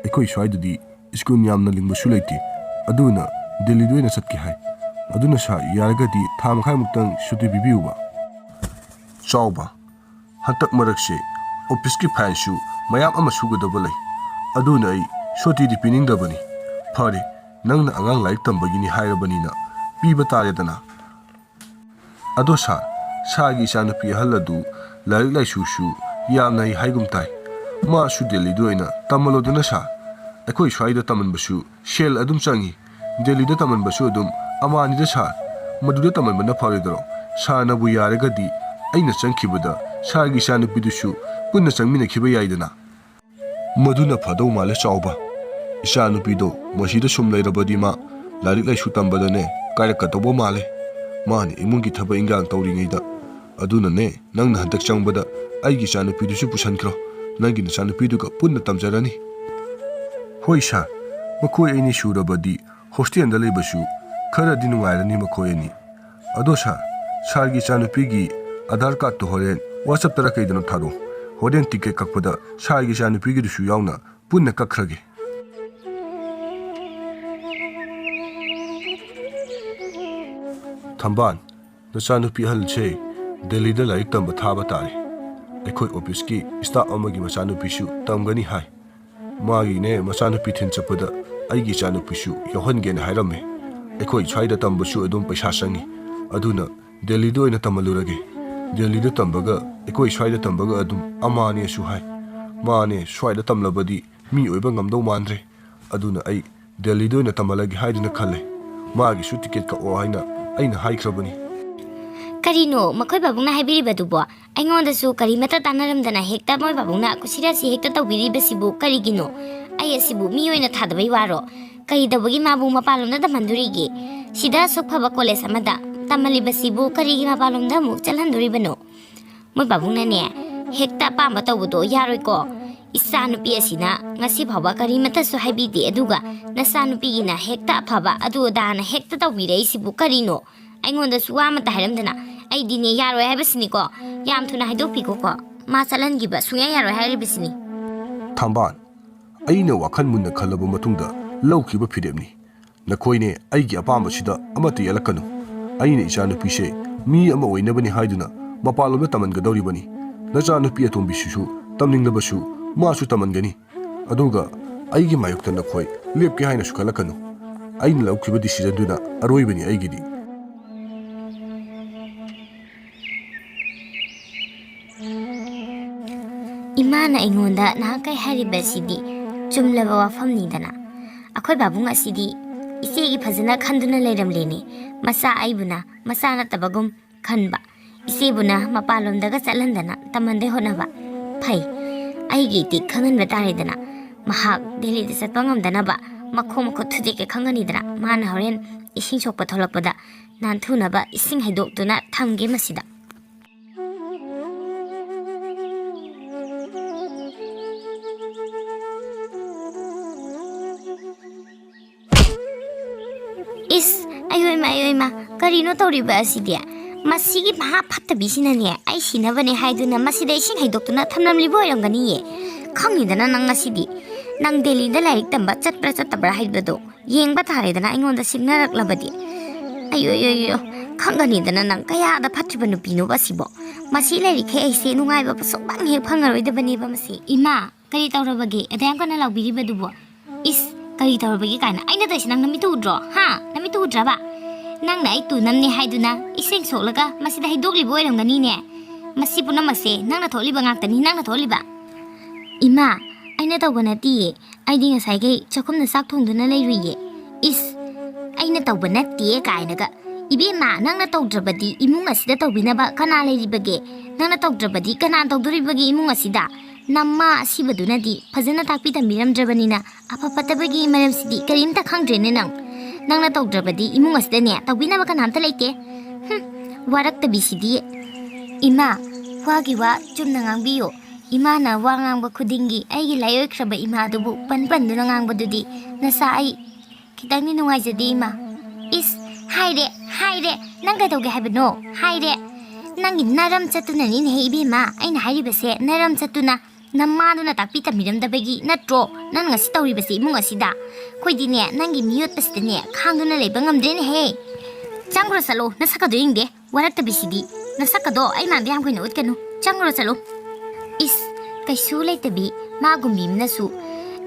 ꯑꯩꯈꯣꯏ ꯁ꯭ꯋꯥꯏꯗꯗꯤ ꯁ꯭ꯀꯨꯜ ꯌꯥꯝꯅ ꯂꯤꯡꯕꯁꯨ ꯂꯩꯇꯦ꯫ ꯑꯗꯨꯅ ꯗꯦꯜꯂꯤꯗ ꯑꯣꯏꯅ ꯆꯠꯀꯦ ꯍꯥꯏ꯫ ꯑꯗꯨꯅ ꯁꯥꯔ, ꯌꯥꯔꯒꯗꯤ ꯊꯥ ꯃꯈꯥꯏꯃꯨꯛꯇꯪ ꯁꯨꯇꯤ ꯄꯤꯕꯤꯌꯨꯕ꯫ ꯆꯥꯎꯕ, ꯍꯟꯗꯛ ꯃꯔꯛꯁꯦ ꯑꯣꯐꯤꯁꯀꯤ ꯐꯥꯏꯜꯁꯨ ꯃꯌꯥꯝ ꯑꯃ ꯁꯨꯒꯗꯕ ꯂꯩ꯫ ꯑꯗꯨꯅ ꯑꯩ ꯁꯨꯇꯤꯗꯤ ꯄꯤꯅꯤꯡꯗꯕꯅꯤ꯫ ꯐꯔꯦ, ꯅꯪꯅ ꯑꯉꯥꯡ ꯂꯥꯏꯔꯤꯛ ꯇꯝꯕꯒꯤꯅꯤ ꯍꯥꯏꯔꯕꯅꯤꯅ ꯄꯤꯕ ꯇꯥꯔꯦꯗꯅ꯫ ꯑꯗꯣ ꯁꯥꯔ, ꯁꯥꯔꯒꯤ ꯏꯆꯥꯅꯨꯄꯤ ꯑꯍꯜ ꯑꯗꯨ ꯂꯥꯏꯔꯤꯛ ꯂꯥꯏꯁꯨꯁꯨ ꯌꯥꯝꯅ ꯍꯩ ꯍꯥꯏꯒꯨꯝ ꯇꯥꯏ꯫ ꯃꯥꯁꯨ ꯗꯦꯜꯂꯤꯗ ꯑꯣꯏꯅ ꯇꯝꯍꯜꯂꯣꯗꯅ ꯁꯥꯔ꯫ ꯑꯩꯈꯣꯏ ꯁ꯭ꯋꯥꯏꯗ ꯇꯝꯍꯟꯕꯁꯨ ꯁꯦꯜ ꯑꯗꯨꯝ ꯆꯪꯉꯤ꯫ ꯗꯦꯜꯂꯤꯗ ꯇꯝꯍꯟꯕꯁꯨ ꯑꯗꯨꯝ ꯑꯃꯥꯅꯤꯗ ꯁꯥꯔ꯫ ꯃꯗꯨꯗ ꯇꯝꯍꯟꯕꯅ ꯐꯔꯣꯏꯗ꯭ꯔꯣ? ꯁꯥꯔꯅꯕꯨ ꯌꯥꯔꯒꯗꯤ ꯑꯩꯅ ꯆꯪꯈꯤꯕꯗ ꯁꯥꯔꯒꯤ ꯏꯆꯥꯅꯨꯄꯤꯗꯨꯁꯨ ꯄꯨꯟꯅ ꯆꯪꯃꯤꯟꯅꯈꯤꯕ ꯌꯥꯏꯗꯅ꯫ ꯃꯗꯨꯅ ꯐꯗꯧ ꯃꯥꯜꯂꯦ ꯆꯥꯎꯕ꯫ ꯏꯆꯥꯅꯨꯄꯤꯗꯣ ꯃꯁꯤꯗ ꯁꯨꯝ ꯂꯩꯔꯕꯗꯤ ꯃꯥ ꯂꯥꯏꯔꯤꯛ ꯂꯥꯏꯁꯨ ꯇꯝꯕꯗꯅꯦ ꯀꯥꯏꯔꯛꯀꯗꯧꯕ ꯃꯥꯜꯂꯦ꯫ ꯃꯥꯅ ꯏꯃꯨꯡꯒꯤ ꯊꯕꯛ ꯏꯟꯈꯥꯡ ꯇꯧꯔꯤꯉꯩꯗ꯫ ꯑꯗꯨꯅꯅꯦ ꯅꯪꯅ ꯍꯟꯗꯛ ꯆꯪꯕꯗ ꯑꯩꯒꯤ ꯏꯆꯥꯅꯨꯄꯤꯗꯨꯁꯨ ꯄꯨꯁꯟꯈ꯭ꯔꯣ꯫ ꯅꯪꯒꯤ ꯅꯆꯥꯅꯨꯄꯤꯗꯨꯒ ꯄꯨꯟꯅ ꯇꯝꯖꯔꯅꯤ꯫ ꯍꯣꯏ ꯁꯥꯔ, ꯃꯈꯣꯏ ꯑꯅꯤ ꯁꯨꯔꯕꯗꯤ ꯍꯣꯁꯇꯦꯜꯗ ꯂꯩꯕꯁꯨ ꯈꯔꯗꯤ ꯅꯨꯡꯉꯥꯏꯔꯅꯤ ꯃꯈꯣꯏ ꯑꯅꯤ꯫ ꯑꯗꯣ ꯁꯥꯔ, ꯁꯥꯔꯒꯤ ꯏꯆꯥꯅꯨꯄꯤꯒꯤ ꯑꯥꯙꯥꯔ ꯀꯥꯔꯠꯇꯨ ꯍꯣꯔꯦꯟ ꯋꯥꯆꯞꯇꯔ ꯀꯩꯗꯅꯣ ꯊꯥꯔꯛꯑꯣ꯫ ꯍꯣꯔꯦꯟ ꯇꯤꯀꯦꯠ ꯀꯛꯄꯗ ꯁꯥꯔꯒꯤ ꯏꯆꯥꯅꯨꯄꯤꯒꯤꯗꯨꯁꯨ ꯌꯥꯎꯅ ꯄꯨꯟꯅ ꯀꯛꯈ꯭ꯔꯒꯦ꯫ ꯊꯝꯕꯥꯜ, ꯅꯆꯥꯅꯨꯄꯤ ꯑꯍꯜꯁꯦ ꯗꯦꯜꯂꯤꯗ ꯂꯥꯏꯔꯤꯛ ꯇꯝꯕ ꯊꯥꯕ ꯇꯥꯔꯦ꯫ ꯑꯩꯈꯣꯏ ꯑꯣꯐꯤꯁꯀꯤ ꯁ꯭ꯇꯥꯐ ꯑꯃꯒꯤ ꯃꯆꯥꯅꯨꯄꯤꯁꯨ ꯇꯝꯒꯅꯤ ꯍꯥꯏ꯫ ꯃꯥꯒꯤꯅꯦ ꯃꯆꯥꯅꯨꯄꯤ ꯊꯤꯟ ꯆꯠꯄꯗ ꯑꯩꯒꯤ ꯏꯆꯥꯅꯨꯄꯤꯁꯨ ꯌꯥꯎꯍꯟꯒꯦꯅ ꯍꯥꯏꯔꯝꯃꯦ꯫ ꯑꯩꯈꯣꯏ ꯁ꯭ꯋꯥꯏꯗ ꯇꯝꯕꯁꯨ ꯑꯗꯨꯝ ꯄꯩꯁꯥ ꯆꯪꯉꯤ꯫ ꯑꯗꯨꯅ ꯗꯦꯜꯂꯤꯗ ꯑꯣꯏꯅ ꯇꯝꯍꯜꯂꯨꯔꯒꯦ꯫ ꯗꯦꯜꯂꯤꯗ ꯇꯝꯕꯒ ꯑꯩꯈꯣꯏ ꯁ꯭ꯋꯥꯏꯗ ꯇꯝꯕꯒ ꯑꯗꯨꯝ ꯑꯃꯍꯥꯅꯦꯁꯨ ꯍꯥꯏ꯫ ꯃꯥꯅꯦ, ꯁ꯭ꯋꯥꯏꯗ ꯇꯝꯂꯕꯗꯤ ꯃꯤ ꯑꯣꯏꯕ ꯉꯝꯗꯧ ꯃꯥꯟꯗ꯭ꯔꯦ꯫ ꯑꯗꯨꯅ ꯑꯩ ꯗꯦꯜꯂꯤꯗ ꯑꯣꯏꯅ ꯇꯝꯍꯜꯂꯒꯦ ꯍꯥꯏꯗꯨꯅ ꯈꯜꯂꯦ꯫ ꯃꯥꯒꯤꯁꯨ ꯇꯤꯀꯦꯠ ꯀꯛꯑꯣ ꯍꯥꯏꯅ ꯑꯩꯅ ꯍꯥꯏꯈ꯭ꯔꯕꯅꯤ꯫ ꯀꯔꯤꯅꯣ ꯃꯈꯣꯏ ꯄꯥꯕꯨꯡꯅ ꯍꯥꯏꯕꯤꯔꯤꯕꯗꯨꯕꯣ? ꯑꯩꯉꯣꯟꯗꯁꯨ ꯀꯔꯤꯃꯠꯇ ꯇꯥꯟꯅꯔꯝꯗꯅ ꯍꯦꯛꯇ ꯃꯣꯏ ꯄꯥꯕꯨꯡꯅ ꯀꯨꯁꯤꯔꯥꯁꯤ ꯍꯦꯛꯇ ꯇꯧꯕꯤꯔꯤꯕꯁꯤꯕꯨ ꯀꯔꯤꯒꯤꯅꯣ? ꯑꯩ ꯑꯁꯤꯕꯨ ꯃꯤ ꯑꯣꯏꯅ ꯊꯥꯗꯕꯩ ꯋꯥꯔꯣ? ꯀꯔꯤ ꯇꯧꯕꯒꯤ ꯃꯥꯕꯨ ꯃꯄꯥꯟꯂꯣꯝꯗ ꯇꯝꯍꯟꯗꯣꯔꯤꯒꯦ? ꯁꯤꯗ ꯑꯁꯨꯛ ꯐꯕ ꯀꯣꯂꯦꯖ ꯑꯃꯗ ꯇꯝꯍꯜꯂꯤꯕꯁꯤꯕꯨ ꯀꯔꯤꯒꯤ ꯃꯄꯥꯟꯂꯣꯝꯗ ꯑꯃꯨꯛ ꯆꯠꯍꯟꯗꯣꯔꯤꯕꯅꯣ? ꯃꯣꯏ ꯄꯥꯕꯨꯡꯅꯅꯦ, ꯍꯦꯛꯇ ꯑꯄꯥꯝꯕ ꯇꯧꯕꯗꯣ ꯌꯥꯔꯣꯏꯀꯣ꯫ ꯏꯆꯥ ꯅꯨꯄꯤ ꯑꯁꯤꯅ ꯉꯁꯤ ꯐꯥꯎꯕ ꯀꯔꯤꯃꯠꯇꯁꯨ ꯍꯥꯏꯕꯤꯗꯦ, ꯑꯗꯨꯒ ꯅꯆꯥ ꯅꯨꯄꯤꯒꯤꯅ ꯍꯦꯛꯇ ꯑꯐꯕ ꯑꯗꯨ ꯑꯗꯥꯅ ꯍꯦꯛꯇ ꯇꯧꯕꯤꯔꯛꯏꯁꯤꯕꯨ ꯀꯔꯤꯅꯣ? ꯑꯩꯉꯣꯟꯗꯁꯨ ꯋꯥ ꯑꯃꯠꯇ ꯍꯥꯏꯔꯝꯗꯅ꯫ ꯑꯩꯗꯤꯅꯦ, ꯌꯥꯔꯣꯏ ꯍꯥꯏꯕꯁꯤꯅꯤꯀꯣ꯫ ꯌꯥꯝ ꯊꯨꯅ ꯍꯥꯏꯗꯣꯛꯄꯤꯈꯣꯀꯣ꯫ ꯃꯥ ꯆꯠꯍꯟꯈꯤꯕ ꯁꯨꯡꯌꯥ ꯌꯥꯔꯣꯏ ꯍꯥꯏꯔꯤꯕꯁꯤꯅꯤ꯫ ꯊꯝꯕꯥꯜ, ꯑꯩꯅ ꯋꯥꯈꯜ ꯃꯨꯟꯅ ꯈꯜꯂꯕ ꯃꯇꯨꯡꯗ ꯂꯧꯈꯤꯕ ꯐꯤꯔꯦꯞꯅꯤ꯫ ꯅꯈꯣꯏꯅꯦ ꯑꯩꯒꯤ ꯑꯄꯥꯝꯕꯁꯤꯗ ꯑꯃꯠꯇ ꯌꯦꯠꯂꯛꯀꯅꯨ꯫ ꯑꯩꯅ ꯏꯆꯥꯅꯨꯄꯤꯁꯦ ꯃꯤ ꯑꯃ ꯑꯣꯏꯅꯕꯅꯤ ꯍꯥꯏꯗꯨꯅ ꯃꯄꯥꯟꯂꯣꯝꯗ ꯇꯝꯍꯟꯒꯗꯧꯔꯤꯕꯅꯤ꯫ ꯅꯆꯥꯅꯨꯄꯤ ꯑꯇꯣꯝꯕꯤꯁꯤꯁꯨ ꯇꯝꯅꯤꯡꯂꯕꯁꯨ ꯃꯥꯁꯨ ꯇꯝꯍꯟꯒꯅꯤ꯫ ꯑꯗꯨꯒ ꯑꯩꯒꯤ ꯃꯥꯌꯣꯛꯇ ꯅꯈꯣꯏ ꯂꯦꯞꯀꯦ ꯍꯥꯏꯅꯁꯨ ꯈꯜꯂꯛꯀꯅꯨ꯫ ꯑꯩꯅ ꯂꯧꯈꯤꯕ ꯗꯤꯁꯤꯖꯟꯗꯨꯅ ꯑꯔꯣꯏꯕꯅꯤ ꯑꯩꯒꯤꯗꯤ꯫ ꯏꯃꯥꯅ ꯑꯩꯉꯣꯟꯗ ꯅꯍꯥꯛꯀꯩ ꯍꯥꯏꯔꯤꯕꯁꯤꯗꯤ ꯆꯨꯝꯂꯕ ꯋꯥꯐꯝꯅꯤꯗꯅ꯫ ꯑꯩꯈꯣꯏ ꯄꯥꯕꯨꯡ ꯑꯁꯤꯗꯤ ꯏꯆꯦꯒꯤ ꯐꯖꯅ ꯈꯟꯗꯨꯅ ꯂꯩꯔꯝꯂꯦꯅꯦ꯫ ꯃꯆꯥ ꯑꯩꯕꯨꯅ ꯃꯆꯥ ꯅꯠꯇꯕꯒꯨꯝ ꯈꯟꯕ, ꯏꯆꯦꯕꯨꯅ ꯃꯄꯥꯟꯂꯣꯝꯗꯒ ꯆꯠꯍꯟꯗꯅ ꯇꯝꯍꯟꯗꯦ ꯍꯣꯠꯅꯕ꯫ ꯐꯩ, ꯑꯩꯒꯤ ꯏꯇꯤꯛ ꯈꯪꯍꯟꯕ ꯇꯥꯔꯦꯗꯅ꯫ ꯃꯍꯥꯛ ꯗꯦꯜꯂꯤꯗ ꯆꯠꯄ ꯉꯝꯗꯅꯕ ꯃꯈꯣꯡ ꯃꯈꯨꯠ ꯊꯨꯗꯦꯛꯀꯦ ꯈꯪꯒꯅꯤꯗꯅ꯫ ꯃꯥꯅ ꯍꯣꯔꯦꯟ ꯏꯁꯤꯡ ꯁꯣꯛꯄ ꯊꯣꯛꯂꯛꯄꯗ ꯅꯥꯟꯊꯨꯅꯕ ꯏꯁꯤꯡ ꯍꯩꯗꯣꯛꯇꯨꯅ ꯊꯝꯒꯦ ꯃꯁꯤꯗ꯫ ꯏꯁ, ꯑꯌꯣꯏꯃ, ꯑꯌꯣꯏꯃ, ꯀꯔꯤꯅꯣ ꯇꯧꯔꯤꯕ ꯑꯁꯤꯗꯤ? ꯃꯁꯤꯒꯤ ꯃꯍꯥ ꯐꯠꯇꯕꯤꯁꯤꯅꯅꯦ, ꯑꯩ ꯁꯤꯅꯕꯅꯦ ꯍꯥꯏꯗꯨꯅ ꯃꯁꯤꯗ ꯏꯁꯤꯡ ꯍꯩꯗꯣꯛꯇꯨꯅ ꯊꯝꯂꯝꯂꯤꯕ ꯑꯣꯏꯔꯝꯒꯅꯤꯌꯦ꯫ ꯈꯪꯉꯤꯗꯅ ꯅꯪ ꯉꯁꯤꯗꯤ꯫ ꯅꯪ ꯗꯦꯜꯂꯤꯗ ꯂꯥꯏꯔꯤꯛ ꯇꯝꯕ ꯆꯠꯄ꯭ꯔꯥ ꯆꯠꯇꯕ꯭ꯔꯥ ꯍꯥꯏꯕꯗꯣ ꯌꯦꯡꯕ ꯇꯥꯔꯦꯗꯅ, ꯑꯩꯉꯣꯟꯗ ꯁꯤꯡꯅꯔꯛꯂꯕꯗꯤ꯫ ꯑꯌꯣ, ꯑꯌꯣ, ꯑꯌꯣ, ꯈꯪꯒꯅꯤꯗꯅ ꯅꯪ ꯀꯌꯥꯗ ꯐꯠꯇ꯭ꯔꯤꯕ ꯅꯨꯄꯤꯅꯣꯕ ꯑꯁꯤꯕꯣ꯫ ꯃꯁꯤ ꯂꯩꯔꯤꯈꯩ ꯑꯩꯁꯦ ꯅꯨꯡꯉꯥꯏꯕ ꯁꯨꯡꯐꯪ ꯍꯦꯛ ꯐꯪꯉꯔꯣꯏꯗꯕꯅꯦꯕ ꯃꯁꯤ꯫ ꯏꯃꯥ, ꯀꯔꯤ ꯇꯧꯔꯕꯒꯦ? ꯑꯗꯨꯌꯥꯝ ꯀꯟꯅ ꯂꯥꯎꯕꯤꯔꯤꯕꯗꯨꯕꯣ? ꯏꯁ, ꯀꯔꯤ ꯇꯧꯔꯕꯒꯦ ꯀꯥꯏꯅ? ꯑꯩꯅ ꯇꯧꯔꯤꯁꯦ ꯅꯪ ꯅꯃꯤꯠꯇ ꯎꯗ꯭ꯔꯣ? ꯍꯥ? ꯅꯃꯤꯠꯇ ꯎꯗ꯭ꯔꯕ? ꯅꯪꯅ ꯑꯩ ꯇꯨꯅꯝꯅꯦ ꯍꯥꯏꯗꯨꯅ ꯏꯁꯤꯡ ꯁꯣꯛꯂꯒ ꯃꯁꯤꯗ ꯍꯩꯗꯣꯛꯂꯤꯕ ꯑꯣꯏꯔꯝꯒꯅꯤꯅꯦ꯫ ꯃꯁꯤ ꯄꯨꯝꯅꯃꯛꯁꯦ ꯅꯪꯅ ꯊꯣꯛꯍꯜꯂꯤꯕ ꯉꯥꯛꯇꯅꯤ, ꯅꯪꯅ ꯊꯣꯛꯍꯜꯂꯤꯕ꯫ "ꯏꯃꯥ, ꯑꯩꯅ ꯇꯧꯕ ꯅꯠꯇꯤꯌꯦ꯫ ꯑꯩꯗꯤ ꯉꯁꯥꯏꯈꯩ ꯆꯥꯛꯈꯨꯝꯗ ꯆꯥꯛ ꯊꯣꯡꯗꯨꯅ ꯂꯩꯔꯨꯏꯌꯦ꯫" "ꯏꯁ, ꯑꯩꯅ ꯇꯧꯕ ꯅꯠꯇꯦ ꯀꯥꯏꯅꯒ꯫ ꯏꯕꯦꯝꯃ, ꯅꯪꯅ ꯇꯧꯗ꯭ꯔꯕꯗꯤ ꯏꯃꯨꯡ ꯑꯁꯤꯗ ꯇꯧꯕꯤꯅꯕ ꯀꯅꯥ ꯂꯩꯔꯤꯕꯒꯦ? ꯅꯪꯅ ꯇꯧꯗ꯭ꯔꯕꯗꯤ ꯀꯅꯥ ꯇꯧꯗꯣꯔꯤꯕꯒꯦ ꯏꯃꯨꯡ ꯑꯁꯤꯗ? ꯅꯃꯥ ꯑꯁꯤꯕꯗꯨꯅꯗꯤ ꯐꯖꯅ ꯇꯥꯛꯄꯤ ꯇꯝꯕꯤꯔꯝꯗ꯭ꯔꯕꯅꯤꯅ ꯑꯐ ꯐꯠꯇꯕꯒꯤ ꯃꯔꯝꯁꯤꯗꯤ ꯀꯔꯤꯝꯇ ꯈꯪꯗ꯭ꯔꯦꯅꯦ ꯅꯪ꯫ ꯅꯪꯅ ꯇꯧꯗ꯭ꯔꯕꯗꯤ ꯏꯃꯨꯡ ꯑꯁꯤꯗꯅꯦ ꯇꯧꯕꯤꯅꯕ ꯀꯅꯥꯝꯇ ꯂꯩꯇꯦ꯫ ꯍꯨꯝ, ꯋꯥꯔꯛꯇꯕꯤꯁꯤꯗꯤ꯫ ꯏꯃꯥ, ꯋꯥꯒꯤ ꯋꯥ ꯆꯨꯝꯅ ꯉꯥꯡꯕꯤꯌꯨ꯫ ꯏꯃꯥꯅ ꯋꯥ ꯉꯥꯡꯕ ꯈꯨꯗꯤꯡꯒꯤ ꯑꯩꯒꯤ ꯂꯥꯏꯑꯣꯏꯈ꯭ꯔꯕ ꯏꯃꯥꯗꯨꯕꯨ ꯄꯟ ꯄꯟꯗꯨꯅ ꯉꯥꯡꯕꯗꯨꯗꯤ ꯅꯆꯥ ꯑꯩ ꯈꯤꯇꯪꯗꯤ ꯅꯨꯡꯉꯥꯏꯖꯗꯦ ꯏꯃꯥ꯫" "ꯏꯁ, ꯍꯥꯏꯔꯦ, ꯍꯥꯏꯔꯦ, ꯅꯪ ꯀꯩꯗꯧꯒꯦ ꯍꯥꯏꯕꯅꯣ? ꯍꯥꯏꯔꯦ꯫ ꯅꯪꯒꯤ ꯅꯔꯝ ꯆꯠꯇꯨꯅꯅꯤꯅꯦꯍꯦ ꯏꯕꯦꯝꯃ, ꯑꯩꯅ ꯍꯥꯏꯔꯤꯕꯁꯦ ꯅꯔꯝ ꯆꯠꯇꯨꯅ꯫ ꯅꯃꯥꯗꯨꯅ ꯇꯥꯛꯄꯤ ꯇꯝꯕꯤꯔꯝꯗꯕꯒꯤ ꯅꯠꯇ꯭ꯔꯣ ꯅꯪ ꯉꯁꯤ ꯇꯧꯔꯤꯕꯁꯦ ꯏꯃꯨꯡ ꯑꯁꯤꯗ? ꯑꯩꯈꯣꯏꯗꯤꯅꯦ, ꯅꯪꯒꯤ ꯃꯤꯑꯣꯠꯄꯁꯤꯗꯅꯦ ꯈꯥꯡꯗꯨꯅ ꯂꯩꯕ ꯉꯝꯗ꯭ꯔꯦꯅꯦꯍꯦ꯫ ꯆꯪꯈ꯭ꯔꯣ ꯆꯠꯂꯣ, ꯅꯁꯛꯀꯗꯣ ꯌꯦꯡꯗꯦ꯫ ꯋꯥꯔꯛꯇꯕꯤꯁꯤꯗꯤ꯫ ꯅꯁꯛꯀꯗꯣ ꯑꯩ ꯃꯥꯟꯕ ꯌꯥꯝ ꯀꯨꯏꯅ ꯎꯠꯀꯅꯨ꯫ ꯆꯪꯈ꯭ꯔꯣ ꯆꯠꯂꯣ꯫" "ꯏꯁ, ꯀꯩꯁꯨ ꯂꯩꯇꯕꯤ ꯃꯥꯒꯨꯝꯕꯤ ꯑꯃꯅꯁꯨ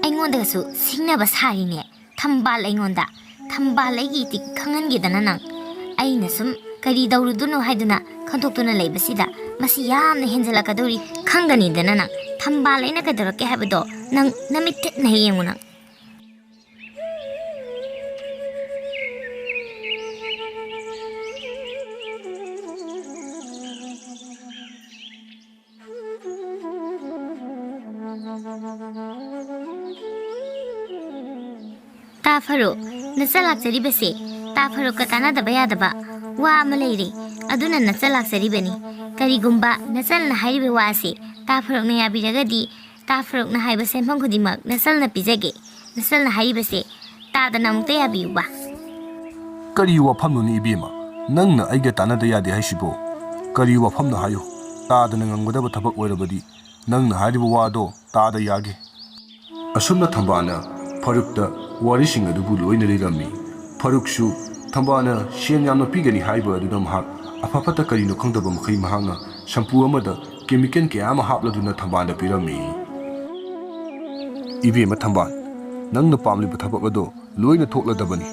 ꯑꯩꯉꯣꯟꯗꯒꯁꯨ ꯁꯤꯡꯅꯕ ꯁꯥꯔꯤꯅꯦ꯫ ꯊꯝꯕꯥꯜ ꯑꯩꯉꯣꯟꯗ꯫ ꯊꯝꯕꯥꯜ ꯑꯩꯒꯤ ꯏꯇꯤꯛ ꯈꯪꯍꯟꯒꯦꯗꯅ ꯅꯪ꯫ ꯑꯩꯅ ꯁꯨꯝ ꯀꯔꯤ ꯇꯧꯔꯨꯗꯣꯏꯅꯣ ꯍꯥꯏꯗꯨꯅ ꯈꯟꯗꯣꯛꯇꯨꯅ ꯂꯩꯕꯁꯤꯗ ꯃꯁꯤ ꯌꯥꯝꯅ ꯍꯦꯟꯖꯜꯂꯛꯀꯗꯧꯔꯤ꯫ ꯈꯪꯒꯅꯤꯗꯅ ꯅꯪ꯫ ꯊꯝꯕꯥꯜ ꯑꯩꯅ ꯀꯩꯗꯧꯔꯛꯀꯦ ꯍꯥꯏꯕꯗꯣ ꯅꯪ ꯅꯃꯤꯠ ꯊꯦꯠꯅ ꯍꯦꯛ ꯌꯦꯡꯉꯨ ꯅꯪ꯫" "ꯇꯥ ꯐꯔꯨꯛ, ꯅꯆꯜ ꯂꯥꯛꯆꯔꯤꯕꯁꯦ ꯇꯥ ꯐꯔꯨꯛꯀ ꯇꯥꯟꯅꯗꯕ ꯌꯥꯗꯕ ꯋꯥ ꯑꯃ ꯂꯩꯔꯦ, ꯑꯗꯨꯅ ꯅꯆꯜ ꯂꯥꯛꯆꯔꯤꯕꯅꯤ꯫ ꯀꯔꯤꯒꯨꯝꯕ ꯅꯆꯜꯅ ꯍꯥꯏꯔꯤꯕ ꯋꯥ ꯑꯁꯦ ꯇꯥ ꯐꯔꯨꯛꯅ ꯌꯥꯕꯤꯔꯒꯗꯤ, ꯇꯥ ꯐꯔꯨꯛꯅ ꯍꯥꯏꯕ ꯁꯦꯟꯐꯝ ꯈꯨꯗꯤꯡꯃꯛ ꯅꯆꯜꯅ ꯄꯤꯖꯒꯦ꯫ ꯅꯆꯜꯅ ꯍꯥꯏꯔꯤꯕꯁꯦ ꯇꯥꯗꯅ ꯑꯃꯨꯛꯇ ꯌꯥꯕꯤꯌꯨꯕ꯫" "ꯀꯔꯤ ꯋꯥꯐꯝꯅꯣꯅꯦ ꯏꯕꯦꯝꯃ? ꯅꯪꯅ ꯑꯩꯒ ꯇꯥꯟꯅꯗ ꯌꯥꯗꯦ ꯍꯥꯏꯁꯤꯕꯣ? ꯀꯔꯤ ꯋꯥꯐꯝꯅꯣ ꯍꯥꯏꯌꯨ꯫ ꯇꯥꯗꯅ ꯉꯝꯒꯗꯕ ꯊꯕꯛ ꯑꯣꯏꯔꯕꯗꯤ ꯅꯪꯅ ꯍꯥꯏꯔꯤꯕ ꯋꯥꯗꯣ ꯇꯥꯗ ꯌꯥꯒꯦ꯫" ꯑꯁꯨꯝꯅ ꯊꯝꯕꯥꯜꯅ ꯐꯔꯨꯛꯇ ꯋꯥꯔꯤꯁꯤꯡ ꯑꯗꯨꯕꯨ ꯂꯣꯏꯅ ꯂꯤꯔꯝꯃꯤ꯫ ꯐꯔꯨꯛꯁꯨ ꯊꯝꯕꯥꯜꯅ ꯁꯦꯟ ꯌꯥꯝꯅ ꯄꯤꯒꯅꯤ ꯍꯥꯏꯕ ꯑꯗꯨꯗ ꯃꯍꯥꯛ ꯑꯐ ꯐꯠꯇ ꯀꯔꯤꯅꯣ ꯈꯪꯗꯕ ꯃꯈꯩ ꯃꯍꯥꯛꯅ ꯁꯝꯄꯨ ꯑꯃꯗ ꯀꯦꯃꯤꯀꯦꯜ ꯀꯌꯥ ꯑꯃ ꯍꯥꯞꯂꯗꯨꯅ ꯊꯝꯕꯥꯜꯗ ꯄꯤꯔꯝꯃꯤ꯫ "ꯏꯕꯦꯝꯃ ꯊꯝꯕꯥꯜ, ꯅꯪꯅ ꯄꯥꯝꯂꯤꯕ ꯊꯕꯛ ꯑꯗꯣ ꯂꯣꯏꯅ ꯊꯣꯛꯂꯗꯕꯅꯤ꯫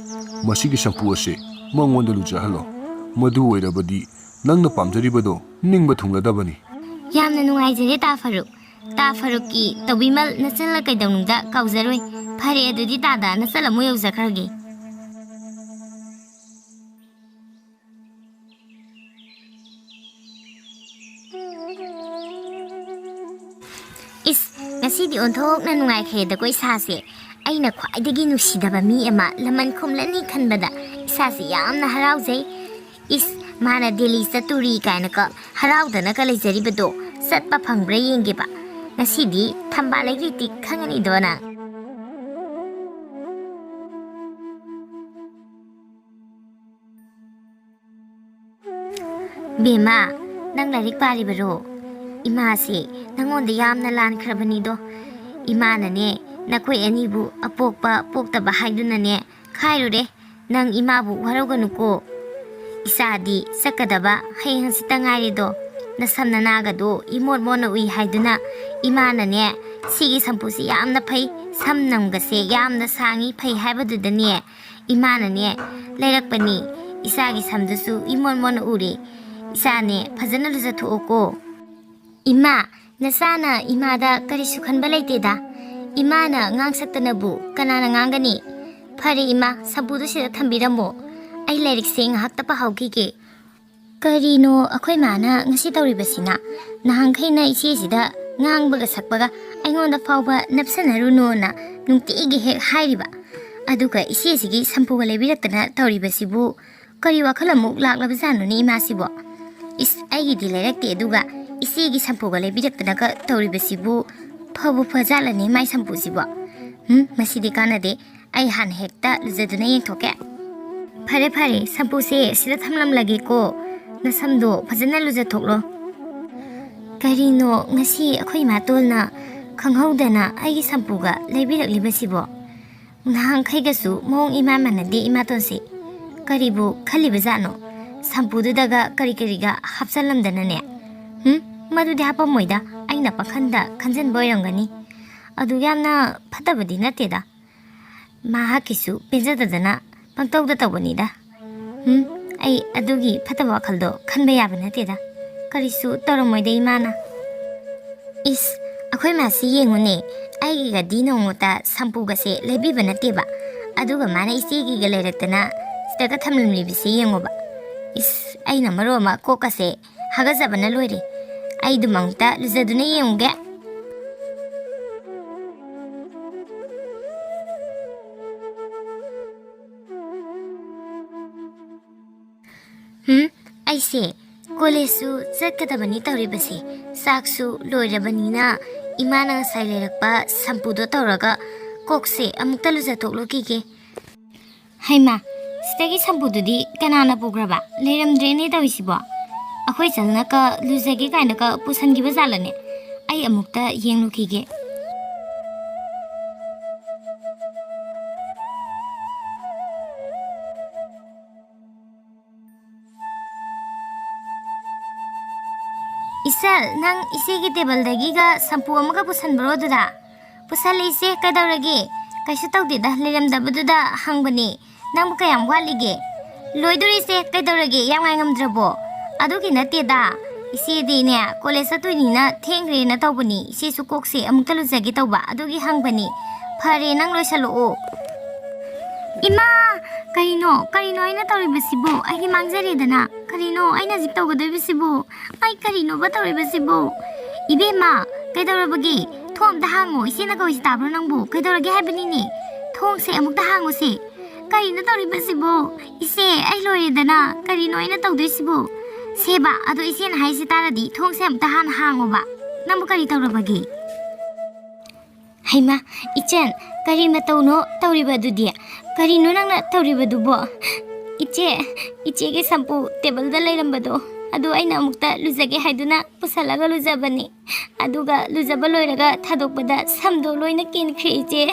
ꯃꯁꯤꯒꯤ ꯁꯝꯄꯨ ꯑꯁꯤ ꯃꯉꯣꯟꯗ ꯂꯨꯖꯍꯜꯂꯣ꯫ ꯃꯗꯨ ꯑꯣꯏꯔꯕꯗꯤ ꯅꯪꯅ ꯄꯥꯝꯖꯔꯤꯕꯗꯣ ꯅꯤꯡꯕ ꯊꯨꯡꯂꯗꯕꯅꯤ꯫" "ꯌꯥꯝꯅ ꯅꯨꯡꯉꯥꯏꯖꯔꯦ ꯇꯥ ꯐꯔꯨꯛ꯫ ꯇꯥ ꯐꯔꯨꯛꯀꯤ ꯇꯧꯕꯤꯃꯜ ꯅꯆꯜꯂ ꯀꯩꯗꯧꯅꯨꯡꯗ ꯀꯥꯎꯖꯔꯣꯏ꯫ ꯐꯔꯦ, ꯑꯗꯨꯗꯤ ꯇꯥꯗ ꯅꯆꯜ ꯑꯃꯨꯛ ꯌꯧꯖꯈ꯭ꯔꯒꯦ꯫ ꯏꯁ, ꯉꯁꯤꯗꯤ ꯑꯣꯟꯊꯣꯛꯅ ꯅꯨꯡꯉꯥꯏꯈ꯭ꯔꯦꯗꯀꯣ ꯏꯁꯥꯁꯦ꯫ ꯑꯩꯅ ꯈ꯭ꯋꯥꯏꯗꯒꯤ ꯅꯨꯡꯁꯤꯗꯕ ꯃꯤ ꯑꯃ ꯂꯃꯟ ꯈꯨꯝꯂꯅꯤ ꯈꯟꯕꯗ ꯏꯁꯥꯁꯦ ꯌꯥꯝꯅ ꯍꯔꯥꯎꯖꯩ꯫ ꯏꯁ, ꯃꯥꯅ ꯗꯦꯜꯂꯤ ꯆꯠꯇꯣꯔꯤ ꯀꯥꯏꯅꯀ ꯍꯔꯥꯎꯗꯅꯒ ꯂꯩꯖꯔꯤꯕꯗꯣ ꯆꯠꯄ ꯐꯪꯕ꯭ꯔꯥ ꯌꯦꯡꯒꯦꯕ꯫ ꯉꯁꯤꯗꯤ ꯊꯝꯕꯥꯜ ꯂꯩꯈ꯭ꯔꯤꯗꯤ ꯈꯪꯉꯅꯤꯗꯣ ꯅꯪ꯫ ꯕꯦꯝꯃ, ꯅꯪ ꯂꯥꯏꯔꯤꯛ ꯄꯥꯔꯤꯕꯔꯣ? ꯏꯃꯥꯁꯦ ꯅꯪꯉꯣꯟꯗ ꯌꯥꯝꯅ ꯂꯥꯟꯈ꯭ꯔꯕꯅꯤꯗꯣ꯫ ꯏꯃꯥꯅꯅꯦ, ꯅꯈꯣꯏ ꯑꯅꯤꯕꯨ ꯑꯄꯣꯛꯄ ꯄꯣꯛꯇꯕ ꯍꯥꯏꯗꯨꯅꯅꯦ ꯈꯥꯏꯔꯨꯔꯦ꯫ ꯅꯪ ꯏꯃꯥꯕꯨ ꯋꯥꯔꯧꯒꯅꯨꯀꯣ꯫ ꯏꯆꯥꯗꯤ ꯆꯠꯀꯗꯕ ꯍꯌꯦꯡ ꯍꯪꯆꯤꯠꯇ ꯉꯥꯏꯔꯦꯗꯣ꯫ ꯅꯁꯝ ꯅꯅꯥꯒꯗꯣ ꯏꯃꯣꯠ ꯃꯣꯠꯅ ꯎꯏ ꯍꯥꯏꯗꯨꯅ ꯏꯃꯥꯅꯅꯦ, ꯁꯤꯒꯤ ꯁꯝꯄꯨꯁꯤ ꯌꯥꯝꯅ ꯐꯩ, ꯁꯝ ꯅꯝꯒꯁꯦ ꯌꯥꯝꯅ ꯁꯥꯡꯉꯤ, ꯐꯩ ꯍꯥꯏꯕꯗꯨꯗꯅꯦ ꯏꯃꯥꯅꯅꯦ ꯂꯩꯔꯛꯄꯅꯤ꯫ ꯏꯆꯥꯒꯤ ꯁꯝꯗꯨꯁꯨ ꯏꯃꯣꯠ ꯃꯣꯠꯅ ꯎꯔꯦ꯫ ꯏꯆꯥꯅꯦ, ꯐꯖꯅ ꯂꯨꯖꯊꯣꯛꯑꯣꯀꯣ꯫ ꯏꯃꯥ, ꯅꯆꯥꯅ ꯏꯃꯥꯗ ꯀꯔꯤꯁꯨ ꯈꯟꯕ ꯂꯩꯇꯦꯗ꯫ ꯏꯃꯥꯅ ꯉꯥꯡꯁꯛꯇꯅꯕꯨ ꯀꯅꯥꯅ ꯉꯥꯡꯒꯅꯤ? ꯐꯔꯦ ꯏꯃꯥ, ꯁꯝꯄꯨꯗꯨ ꯁꯤꯗ ꯊꯝꯕꯤꯔꯝꯃꯣ꯫ ꯑꯩ ꯂꯥꯏꯔꯤꯛꯁꯦ ꯉꯥꯏꯍꯥꯛꯇ ꯄꯥꯍꯧꯈꯤꯒꯦ꯫ ꯀꯔꯤꯅꯣ ꯑꯩꯈꯣꯏ ꯃꯥꯅ ꯉꯁꯤ ꯇꯧꯔꯤꯕꯁꯤꯅ? ꯅꯍꯥꯟꯈꯩꯅ ꯏꯆꯦꯁꯤꯗ ꯉꯥꯡꯕꯒ ꯁꯛꯄꯒ ꯑꯩꯉꯣꯟꯗ ꯐꯥꯎꯕ ꯅꯞꯁꯟꯅꯔꯨꯅꯣꯅ ꯅꯨꯡꯇꯤꯒꯤ ꯍꯦꯛ ꯍꯥꯏꯔꯤꯕ꯫ ꯑꯗꯨꯒ ꯏꯆꯦꯁꯤꯒꯤ ꯁꯝꯄꯨꯒ ꯂꯩꯕꯤꯔꯛꯇꯅ ꯇꯧꯔꯤꯕꯁꯤꯕꯨ ꯀꯔꯤ ꯋꯥꯈꯜ ꯑꯃꯨꯛ ꯂꯥꯛꯂꯕꯖꯥꯠꯅꯣꯅꯦ ꯏꯃꯥꯁꯤꯕꯣ? ꯏꯁ, ꯑꯩꯒꯤꯗꯤ ꯂꯩꯔꯛꯇꯦ, ꯑꯗꯨꯒ ꯏꯆꯦꯒꯤ ꯁꯝꯄꯨꯒ ꯂꯩꯕꯤꯔꯛꯇꯅꯒ ꯇꯧꯔꯤꯕꯁꯤꯕꯨ ꯐꯕꯨ ꯐꯖꯥꯠꯂꯅꯦ ꯃꯥꯏ ꯁꯝꯄꯨꯁꯤꯕꯣ? ꯍꯨꯝ, ꯃꯁꯤꯗꯤ ꯀꯥꯟꯅꯗꯦ꯫ ꯑꯩ ꯍꯥꯟꯅ ꯍꯦꯛꯇ ꯂꯨꯖꯗꯨꯅ ꯌꯦꯡꯊꯣꯛꯀꯦ꯫ ꯐꯔꯦ, ꯐꯔꯦ, ꯁꯝꯄꯨꯁꯦ ꯁꯤꯗ ꯊꯝꯂꯝꯂꯒꯦꯀꯣ꯫ ꯅꯁꯝꯗꯣ ꯐꯖꯅ ꯂꯨꯖꯊꯣꯛꯂꯣ꯫ ꯀꯔꯤꯅꯣ ꯉꯁꯤ ꯑꯩꯈꯣꯏ ꯏꯃꯥꯇꯣꯟꯅ ꯈꯪꯍꯧꯗꯅ ꯑꯩꯒꯤ ꯁꯝꯄꯨꯒ ꯂꯩꯕꯤꯔꯛꯂꯤꯕꯁꯤꯕꯣ? ꯅꯍꯥꯟꯈꯩꯒꯁꯨ ꯃꯑꯣꯡ ꯏꯃꯥꯟ ꯃꯥꯟꯅꯗꯦ ꯏꯃꯥꯇꯣꯟꯁꯦ꯫ ꯀꯔꯤꯕꯨ ꯈꯜꯂꯤꯕꯖꯥꯠꯅꯣ? ꯁꯝꯄꯨꯗꯨꯗꯒ ꯀꯔꯤ ꯀꯔꯤꯒ ꯍꯥꯞꯆꯜꯂꯝꯗꯅꯅꯦ? ꯍꯨꯝ? ꯃꯗꯨꯗꯤ ꯍꯥꯞꯄꯝꯃꯣꯏꯗ, ꯑꯩꯅ ꯄꯥꯈꯟꯗ ꯈꯟꯖꯟꯕ ꯑꯣꯏꯔꯝꯒꯅꯤ꯫ ꯑꯗꯨ ꯌꯥꯝꯅ ꯐꯠꯇꯕꯗꯤ ꯅꯠꯇꯦꯗ꯫ ꯃꯍꯥꯛꯀꯤꯁꯨ ꯄꯦꯟꯖꯗꯗꯅ ꯄꯪꯇꯧꯗ ꯇꯧꯕꯅꯤꯗ꯫ ꯍꯨꯝ, ꯑꯩ ꯑꯗꯨꯒꯤ ꯐꯠꯇꯕ ꯋꯥꯈꯜꯗꯣ ꯈꯟꯕ ꯌꯥꯕ ꯅꯠꯇꯦꯗ꯫ ꯀꯔꯤꯁꯨ ꯇꯧꯔꯝꯃꯣꯏꯗ ꯏꯃꯥꯅ꯫ ꯏꯁ, ꯑꯩꯈꯣꯏ ꯃꯥꯁꯤ ꯌꯦꯡꯉꯨꯅꯦ, ꯑꯩꯒꯤꯒꯗꯤ ꯅꯣꯡꯃꯇ ꯁꯝꯄꯨꯒꯁꯦ ꯂꯩꯕꯤꯕ ꯅꯠꯇꯦꯕ꯫ ꯑꯗꯨꯒ ꯃꯥꯅ ꯏꯆꯦꯒꯤꯒ ꯂꯩꯔꯛꯇꯅ ꯁꯤꯗꯒ ꯊꯝꯂꯝꯂꯤꯕꯁꯦ ꯌꯦꯡꯉꯣꯕ꯫ ꯏꯁ, ꯑꯩꯅ ꯃꯔꯣꯟ ꯑꯃ ꯀꯣꯛꯀꯁꯦ ꯍꯥꯒꯠꯆꯕꯅ ꯂꯣꯏꯔꯦ꯫ ꯑꯩ ꯑꯗꯨꯝ ꯑꯃꯨꯛꯇ ꯂꯨꯖꯗꯨꯅ ꯌꯦꯡꯉꯨꯒꯦ꯫ ꯍꯨꯝ, ꯑꯩꯁꯦ ꯀꯣꯂꯦꯖꯁꯨ ꯆꯠꯀꯗꯕꯅꯤ ꯇꯧꯔꯤꯕꯁꯦ, ꯆꯥꯛꯁꯨ ꯂꯣꯏꯔꯕꯅꯤꯅ ꯏꯃꯥꯅ ꯉꯁꯥꯏ ꯂꯩꯔꯛꯄ ꯁꯝꯄꯨꯗꯣ ꯇꯧꯔꯒ ꯀꯣꯛꯁꯦ ꯑꯃꯨꯛꯇ ꯂꯨꯖꯊꯣꯛꯂꯨꯈꯤꯒꯦ꯫ ꯍꯩꯃꯥ, ꯁꯤꯗꯒꯤ ꯁꯝꯄꯨꯗꯨꯗꯤ ꯀꯅꯥꯅ ꯄꯨꯈ꯭ꯔꯕ? ꯂꯩꯔꯝꯗ꯭ꯔꯦꯅꯦ ꯇꯧꯔꯤꯁꯤꯕꯣ꯫ ꯑꯩꯈꯣꯏ ꯆꯜꯅꯀ ꯂꯨꯖꯒꯦ ꯀꯥꯏꯅꯒ ꯄꯨꯁꯟꯈꯤꯕ ꯖꯥꯠꯂꯅꯦ? ꯑꯩ ꯑꯃꯨꯛꯇ ꯌꯦꯡꯂꯨꯈꯤꯒꯦ꯫ ꯏꯆꯜ, ꯅꯪ ꯏꯆꯦꯒꯤ ꯇꯦꯕꯜꯗꯒꯤꯒ ꯁꯝꯄꯨ ꯑꯃꯒ ꯄꯨꯁꯟꯕ꯭ꯔꯣ ꯑꯗꯨꯗ? ꯄꯨꯁꯜꯂꯦ ꯏꯆꯦ, ꯀꯩꯗꯧꯔꯒꯦ? ꯀꯩꯁꯨ ꯇꯧꯗꯦꯗ, ꯂꯩꯔꯝꯗꯕꯗꯨꯗ ꯍꯪꯕꯅꯦ꯫ ꯅꯪꯕꯨ ꯀꯌꯥꯝ ꯋꯥꯠꯂꯤꯒꯦ? ꯂꯣꯏꯗꯣꯔꯦ ꯏꯆꯦ, ꯀꯩꯗꯧꯔꯒꯦ? ꯌꯥꯝ ꯉꯥꯏ ꯉꯝꯗ꯭ꯔꯕꯣ? ꯑꯗꯨꯒꯤ ꯅꯠꯇꯦꯗ, ꯏꯆꯦꯗꯤꯅꯦ ꯀꯣꯂꯦꯖ ꯆꯠꯇꯣꯏꯅꯤꯅ ꯊꯦꯡꯈ꯭ꯔꯦꯅ ꯇꯧꯕꯅꯤ꯫ ꯏꯆꯦꯁꯨ ꯀꯣꯛꯁꯦ ꯑꯃꯨꯛꯇ ꯂꯨꯖꯒꯦ ꯇꯧꯕ, ꯑꯗꯨꯒꯤ ꯍꯪꯕꯅꯤ꯫ ꯐꯔꯦ, ꯅꯪ ꯂꯣꯏꯁꯜꯂꯛꯑꯣ꯫ ꯏꯃꯥ! ꯀꯔꯤꯅꯣ? ꯀꯔꯤꯅꯣ ꯑꯩꯅ ꯇꯧꯔꯤꯕꯁꯤꯕꯨ? ꯑꯩꯗꯤ ꯃꯥꯡꯖꯔꯦꯗꯅ꯫ ꯀꯔꯤꯅꯣ ꯑꯩꯅ ꯍꯧꯖꯤꯛ ꯇꯧꯒꯗꯣꯏꯕꯁꯤꯕꯨ? ꯑꯩ ꯀꯔꯤꯅꯣꯕ ꯇꯧꯔꯤꯕꯁꯤꯕꯨ? ꯏꯕꯦꯝꯃ, ꯀꯩꯗꯧꯔꯕꯒꯦ? ꯊꯣꯡ ꯑꯝꯇ ꯍꯥꯡꯉꯣ꯫ ꯏꯆꯦꯅ ꯀꯧꯔꯤꯁꯤ ꯇꯥꯕ꯭ꯔꯣ ꯅꯪꯕꯨ? ꯀꯩꯗꯧꯔꯒꯦ ꯍꯥꯏꯕꯅꯤꯅꯦ? ꯊꯣꯡꯁꯦ ꯑꯃꯨꯛꯇ ꯍꯥꯡꯉꯨꯁꯦ꯫ ꯀꯔꯤꯅꯣ ꯇꯧꯔꯤꯕꯁꯤꯕꯨ? ꯏꯆꯦ, ꯑꯩ ꯂꯣꯏꯔꯦꯗꯅ꯫ ꯀꯔꯤꯅꯣ ꯑꯩꯅ ꯇꯧꯗꯣꯏꯁꯤꯕꯨ? ꯁꯦꯕ, ꯑꯗꯣ ꯏꯆꯦꯅ ꯍꯥꯏꯁꯤ ꯇꯥꯔꯗꯤ ꯊꯣꯡꯁꯦ ꯑꯝꯇ ꯍꯥꯟꯅ ꯍꯥꯡꯉꯣꯕ꯫ ꯅꯪꯕꯨ ꯀꯔꯤ ꯇꯧꯔꯕꯒꯦ? ꯍꯩꯃꯥ, ꯏꯆꯟ, ꯀꯔꯤ ꯃꯇꯧꯅꯣ ꯇꯧꯔꯤꯕ ꯑꯗꯨꯗꯤ? ꯀꯔꯤꯅꯣ ꯅꯪꯅ ꯇꯧꯔꯤꯕꯗꯨꯕꯣ? ꯏꯆꯦ, ꯏꯆꯦꯒꯤ ꯁꯝꯄꯨ ꯇꯦꯕꯜꯗ ꯂꯩꯔꯝꯕꯗꯣ, ꯑꯗꯨ ꯑꯩꯅ ꯑꯃꯨꯛꯇ ꯂꯨꯖꯒꯦ ꯍꯥꯏꯗꯨꯅ ꯄꯨꯁꯜꯂꯒ ꯂꯨꯖꯕꯅꯤ꯫ ꯑꯗꯨꯒ ꯂꯨꯖꯕ ꯂꯣꯏꯔꯒ ꯊꯥꯗꯣꯛꯄꯗ ꯁꯝꯗꯣ ꯂꯣꯏꯅ ꯀꯦꯟꯈ꯭ꯔꯦ, ꯏꯆꯦ꯫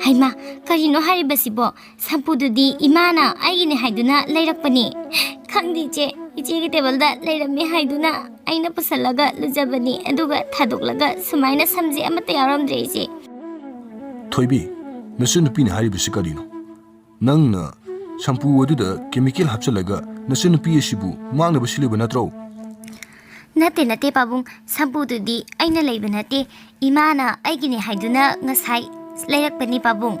ꯍꯩꯃꯥ, ꯀꯔꯤꯅꯣ ꯍꯥꯏꯔꯤꯕꯁꯤꯕꯣ? ꯁꯝꯄꯨꯗꯨꯗꯤ ꯏꯃꯥꯅ ꯑꯩꯒꯤꯅꯤ ꯍꯥꯏꯗꯨꯅ ꯂꯩꯔꯛꯄꯅꯤ꯫ ꯈꯪꯗꯦ, ꯏꯆꯦ, ꯏꯆꯦꯒꯤ ꯇꯦꯕꯜꯗ ꯂꯩꯔꯝꯃꯤ ꯍꯥꯏꯗꯨꯅ ꯑꯩꯅ ꯄꯨꯁꯜꯂꯒ ꯂꯨꯖꯕꯅꯤ, ꯑꯗꯨꯒ ꯊꯥꯗꯣꯛꯂꯒ ꯁꯨꯃꯥꯏꯅ ꯁꯝꯁꯦ ꯑꯃꯠꯇ ꯌꯥꯎꯔꯝꯗ꯭ꯔꯦ, ꯏꯆꯦ꯫ ꯊꯣꯏꯕꯤ, ꯅꯆꯟꯅꯨꯄꯤꯅ ꯍꯥꯏꯔꯤꯕꯁꯤ ꯀꯔꯤꯅꯣ? ꯅꯪꯅ ꯁꯝꯄꯨ ꯑꯗꯨꯗ ꯀꯦꯃꯤꯀꯦꯜ ꯍꯥꯞꯆꯤꯜꯂꯒ ꯅꯆꯟꯅꯨꯄꯤ ꯑꯁꯤꯕꯨ ꯃꯥꯡꯅꯕ ꯁꯤꯜꯂꯤꯕ ꯅꯠꯇ꯭ꯔꯣ? "ꯅꯠꯇꯦ, ꯅꯠꯇꯦ ꯄꯥꯕꯨꯡ, ꯁꯝꯄꯨꯗꯨꯗꯤ ꯑꯩꯅ ꯂꯩꯕ ꯅꯠꯇꯦ꯫ ꯏꯃꯥꯅ ꯑꯩꯒꯤꯅꯦ ꯍꯥꯏꯗꯨꯅ ꯉꯁꯥꯏ ꯂꯩꯔꯛꯄꯅꯤ ꯄꯥꯕꯨꯡ꯫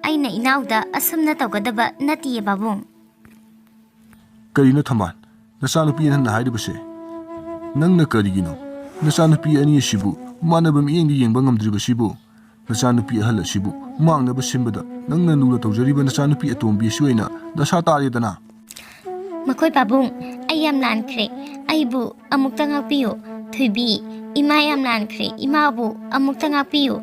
ꯑꯩꯅ ꯏꯅꯥꯎꯗ ꯑꯁꯨꯝꯅ ꯇꯧꯒꯗꯕ ꯅꯠꯇꯤꯌꯦ ꯄꯥꯕꯨꯡ꯫" "ꯀꯔꯤꯅꯣ ꯊꯝꯕꯥꯜ, ꯅꯆꯥꯅꯨꯄꯤ ꯑꯍꯟꯅ ꯍꯥꯏꯔꯤꯕꯁꯦ? ꯅꯪꯅ ꯀꯔꯤꯒꯤꯅꯣ ꯅꯆꯥꯅꯨꯄꯤ ꯑꯅꯤ ꯑꯁꯤꯕꯨ ꯃꯥꯟꯅꯕ ꯃꯤꯠꯌꯦꯡꯗ ꯌꯦꯡꯕ ꯉꯝꯗ꯭ꯔꯤꯕꯁꯤꯕꯨ? ꯅꯆꯥꯅꯨꯄꯤ ꯑꯍꯜ ꯑꯁꯤꯕꯨ ꯃꯥꯡꯅꯕ ꯁꯤꯟꯕꯗ ꯅꯪꯅ ꯂꯨꯅ ꯇꯧꯖꯔꯤꯕ ꯅꯆꯥꯅꯨꯄꯤ ꯑꯇꯣꯝꯕꯤ ꯑꯁꯤ ꯑꯣꯏꯅ ꯗꯁꯥ ꯇꯥꯔꯦꯗꯅ꯫" "ꯃꯈꯣꯏ ꯄꯥꯕꯨꯡ, ꯑꯩ ꯌꯥꯝ ꯂꯥꯟꯈ꯭ꯔꯦ꯫ ꯑꯩꯕꯨ ꯑꯃꯨꯛꯇ ꯉꯥꯛꯄꯤꯌꯨ꯫ ꯊꯣꯏꯕꯤ, ꯏꯃꯥ ꯌꯥꯝ ꯂꯥꯟꯈ꯭ꯔꯦ꯫ ꯏꯃꯥꯕꯨ ꯑꯃꯨꯛꯇ ꯉꯥꯛꯄꯤꯌꯨ꯫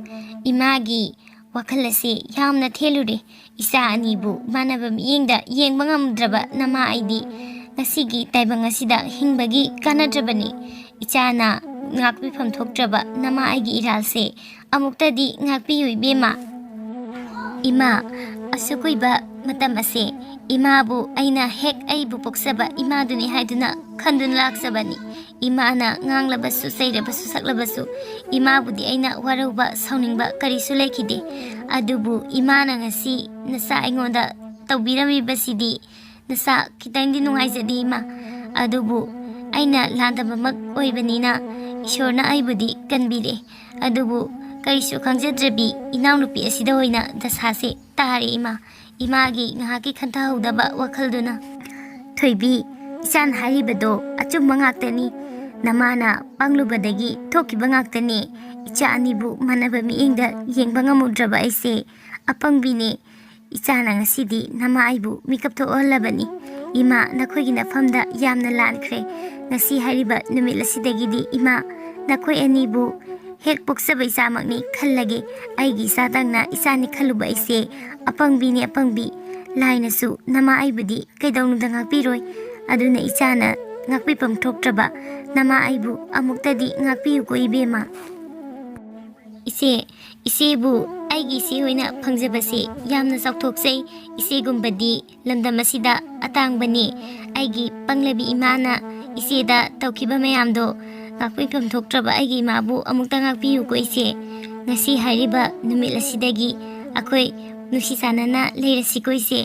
ꯏꯃꯥꯒꯤ ꯋꯥꯈꯜ ꯑꯁꯤ ꯌꯥꯝꯅ ꯊꯦꯜꯂꯨꯔꯦ꯫ ꯏꯆꯥ ꯑꯅꯤꯕꯨ ꯃꯥꯟꯅꯕ ꯃꯤꯠꯌꯦꯡꯗ ꯌꯦꯡꯕ ꯉꯝꯗ꯭ꯔꯕ ꯅꯃꯥ ꯑꯩꯗꯤ ꯉꯁꯤꯒꯤ ꯇꯥꯏꯕꯪ ꯑꯁꯤꯗ ꯍꯤꯡꯕꯒꯤ ꯀꯥꯟꯅꯗ꯭ꯔꯕꯅꯤ꯫ ꯏꯆꯥꯅ ꯉꯥꯛꯄꯤꯐꯝ ꯊꯣꯛꯇ꯭ꯔꯕ ꯅꯃꯥ ꯑꯩꯒꯤ ꯏꯔꯥꯜꯁꯦ ꯑꯃꯨꯛꯇꯗꯤ ꯉꯥꯛꯄꯤꯌꯨ ꯏꯕꯦꯝꯃ꯫" "ꯏꯃꯥ, ꯑꯁꯨꯛ ꯀꯨꯏꯕ ꯃꯇꯝ ꯑꯁꯦ ꯏꯃꯥꯕꯨ ꯑꯩꯅ ꯍꯦꯛ ꯑꯩꯕꯨ ꯄꯣꯛꯆꯕ ꯏꯃꯥꯗꯨꯅꯤ ꯍꯥꯏꯗꯨꯅ ꯈꯟꯗꯨꯅ ꯂꯥꯛꯆꯕꯅꯤ꯫ ꯏꯃꯥꯅ ꯉꯥꯡꯂꯕꯁꯨ, ꯆꯩꯔꯕꯁꯨ, ꯁꯛꯂꯕꯁꯨ ꯏꯃꯥꯕꯨꯗꯤ ꯑꯩꯅ ꯋꯥꯔꯧꯕ, ꯁꯥꯎꯅꯤꯡꯕ ꯀꯔꯤꯁꯨ ꯂꯩꯈꯤꯗꯦ꯫ ꯑꯗꯨꯕꯨ ꯏꯃꯥꯅ ꯉꯁꯤ ꯅꯆꯥ ꯑꯩꯉꯣꯟꯗ ꯇꯧꯕꯤꯔꯝꯃꯤꯕꯁꯤꯗꯤ ꯅꯆꯥ ꯈꯤꯇꯪꯗꯤ ꯅꯨꯡꯉꯥꯏꯖꯗꯦ ꯏꯃꯥ꯫ ꯑꯗꯨꯕꯨ ꯑꯩꯅ ꯂꯥꯟꯗꯕꯃꯛ ꯑꯣꯏꯕꯅꯤꯅ ꯏꯁꯣꯔꯅ ꯑꯩꯕꯨꯗꯤ ꯀꯟꯕꯤꯔꯦ꯫ ꯑꯗꯨꯕꯨ ꯀꯔꯤꯁꯨ ꯈꯪꯖꯗ꯭ꯔꯕꯤ ꯏꯅꯥꯎꯅꯨꯄꯤ ꯑꯁꯤꯗ ꯑꯣꯏꯅ ꯗꯁꯥꯁꯦ ꯇꯥꯔꯦ ꯏꯃꯥ꯫ ꯏꯃꯥꯒꯤ ꯉꯥꯏꯍꯥꯛꯀꯤ ꯈꯟꯊꯍꯧꯗꯕ ꯋꯥꯈꯜꯗꯨꯅ꯫" "ꯊꯣꯏꯕꯤ, ꯏꯆꯥꯅ ꯍꯥꯏꯔꯤꯕꯗꯣ ꯑꯆꯨꯝꯕ ꯉꯥꯛꯇꯅꯤ꯫ ꯅꯃꯥꯅ ꯄꯪꯂꯨꯕꯗꯒꯤ ꯊꯣꯛꯈꯤꯕ ꯉꯥꯛꯇꯅꯦ꯫ ꯏꯆꯥ ꯑꯅꯤꯕꯨ ꯃꯥꯟꯅꯕ ꯃꯤꯠꯌꯦꯡꯗ ꯌꯦꯡꯕ ꯉꯝꯃꯨꯗ꯭ꯔꯕ ꯑꯩꯁꯦ ꯑꯄꯪꯕꯤꯅꯦ꯫ ꯏꯆꯥꯅ ꯉꯁꯤꯗꯤ ꯅꯃꯥ ꯑꯩꯕꯨ ꯃꯤꯀꯞ ꯊꯣꯛꯍꯜꯂꯕꯅꯤ꯫ ꯏꯃꯥ, ꯅꯈꯣꯏꯒꯤ ꯅꯐꯝꯗ ꯌꯥꯝꯅ ꯂꯥꯟꯈ꯭ꯔꯦ꯫ ꯉꯁꯤ ꯍꯥꯏꯔꯤꯕ ꯅꯨꯃꯤꯠ ꯑꯁꯤꯗꯒꯤꯗꯤ ꯏꯃꯥ, ꯅꯈꯣꯏ ꯑꯅꯤꯕꯨ ꯍꯦꯛ ꯄꯣꯛꯆꯕ ꯏꯆꯥꯃꯛꯅꯤ ꯈꯜꯂꯒꯦ꯫ ꯑꯩꯒꯤ ꯏꯆꯥꯗꯪꯅ ꯏꯆꯥꯅꯤ ꯈꯜꯂꯨꯕ ꯑꯩꯁꯦ ꯑꯄꯪꯕꯤꯅꯤ, ꯑꯄꯪꯕꯤ꯫ ꯂꯥꯏꯅꯁꯨ ꯅꯃꯥ ꯑꯩꯕꯨꯗꯤ ꯀꯩꯗꯧꯅꯨꯡꯗ ꯉꯥꯛꯄꯤꯔꯣꯏ꯫ ꯑꯗꯨꯅ ꯏꯆꯥꯅ ꯉꯥꯛꯄꯤꯐꯝ ꯊꯣꯛꯇ꯭ꯔꯕ ꯅꯃꯥ ꯑꯩꯕꯨ ꯑꯃꯨꯛꯇꯗꯤ ꯉꯥꯛꯄꯤꯌꯨꯀꯣ ꯏꯕꯦꯝꯃ꯫" "ꯏꯆꯦ, ꯏꯆꯦꯕꯨ ꯑꯩꯒꯤ ꯏꯆꯦ ꯑꯣꯏꯅ ꯐꯪꯖꯕꯁꯦ ꯌꯥꯝꯅ ꯆꯥꯎꯊꯣꯛꯆꯩ꯫ ꯏꯆꯦꯒꯨꯝꯕꯗꯤ ꯂꯝꯗꯝ ꯑꯁꯤꯗ ꯑꯇꯥꯡꯕꯅꯤ꯫ ꯑꯩꯒꯤ ꯄꯪꯂꯕꯤ ꯏꯃꯥꯅ ꯏꯆꯦꯗ ꯇꯧꯈꯤꯕ ꯃꯌꯥꯝꯗꯣ ꯉꯥꯛꯄꯤꯐꯝ ꯊꯣꯛꯇ꯭ꯔꯕ ꯑꯩꯒꯤ ꯏꯃꯥꯕꯨ ꯑꯃꯨꯛꯇ ꯉꯥꯛꯄꯤꯌꯨꯀꯣ ꯏꯆꯦ꯫ ꯉꯁꯤ ꯍꯥꯏꯔꯤꯕ ꯅꯨꯃꯤꯠ ꯑꯁꯤꯗꯒꯤ ꯑꯩꯈꯣꯏ ꯅꯨꯡꯁꯤ ꯆꯥꯟꯅꯅ ꯂꯩꯔꯁꯤꯀꯣ ꯏꯆꯦ꯫"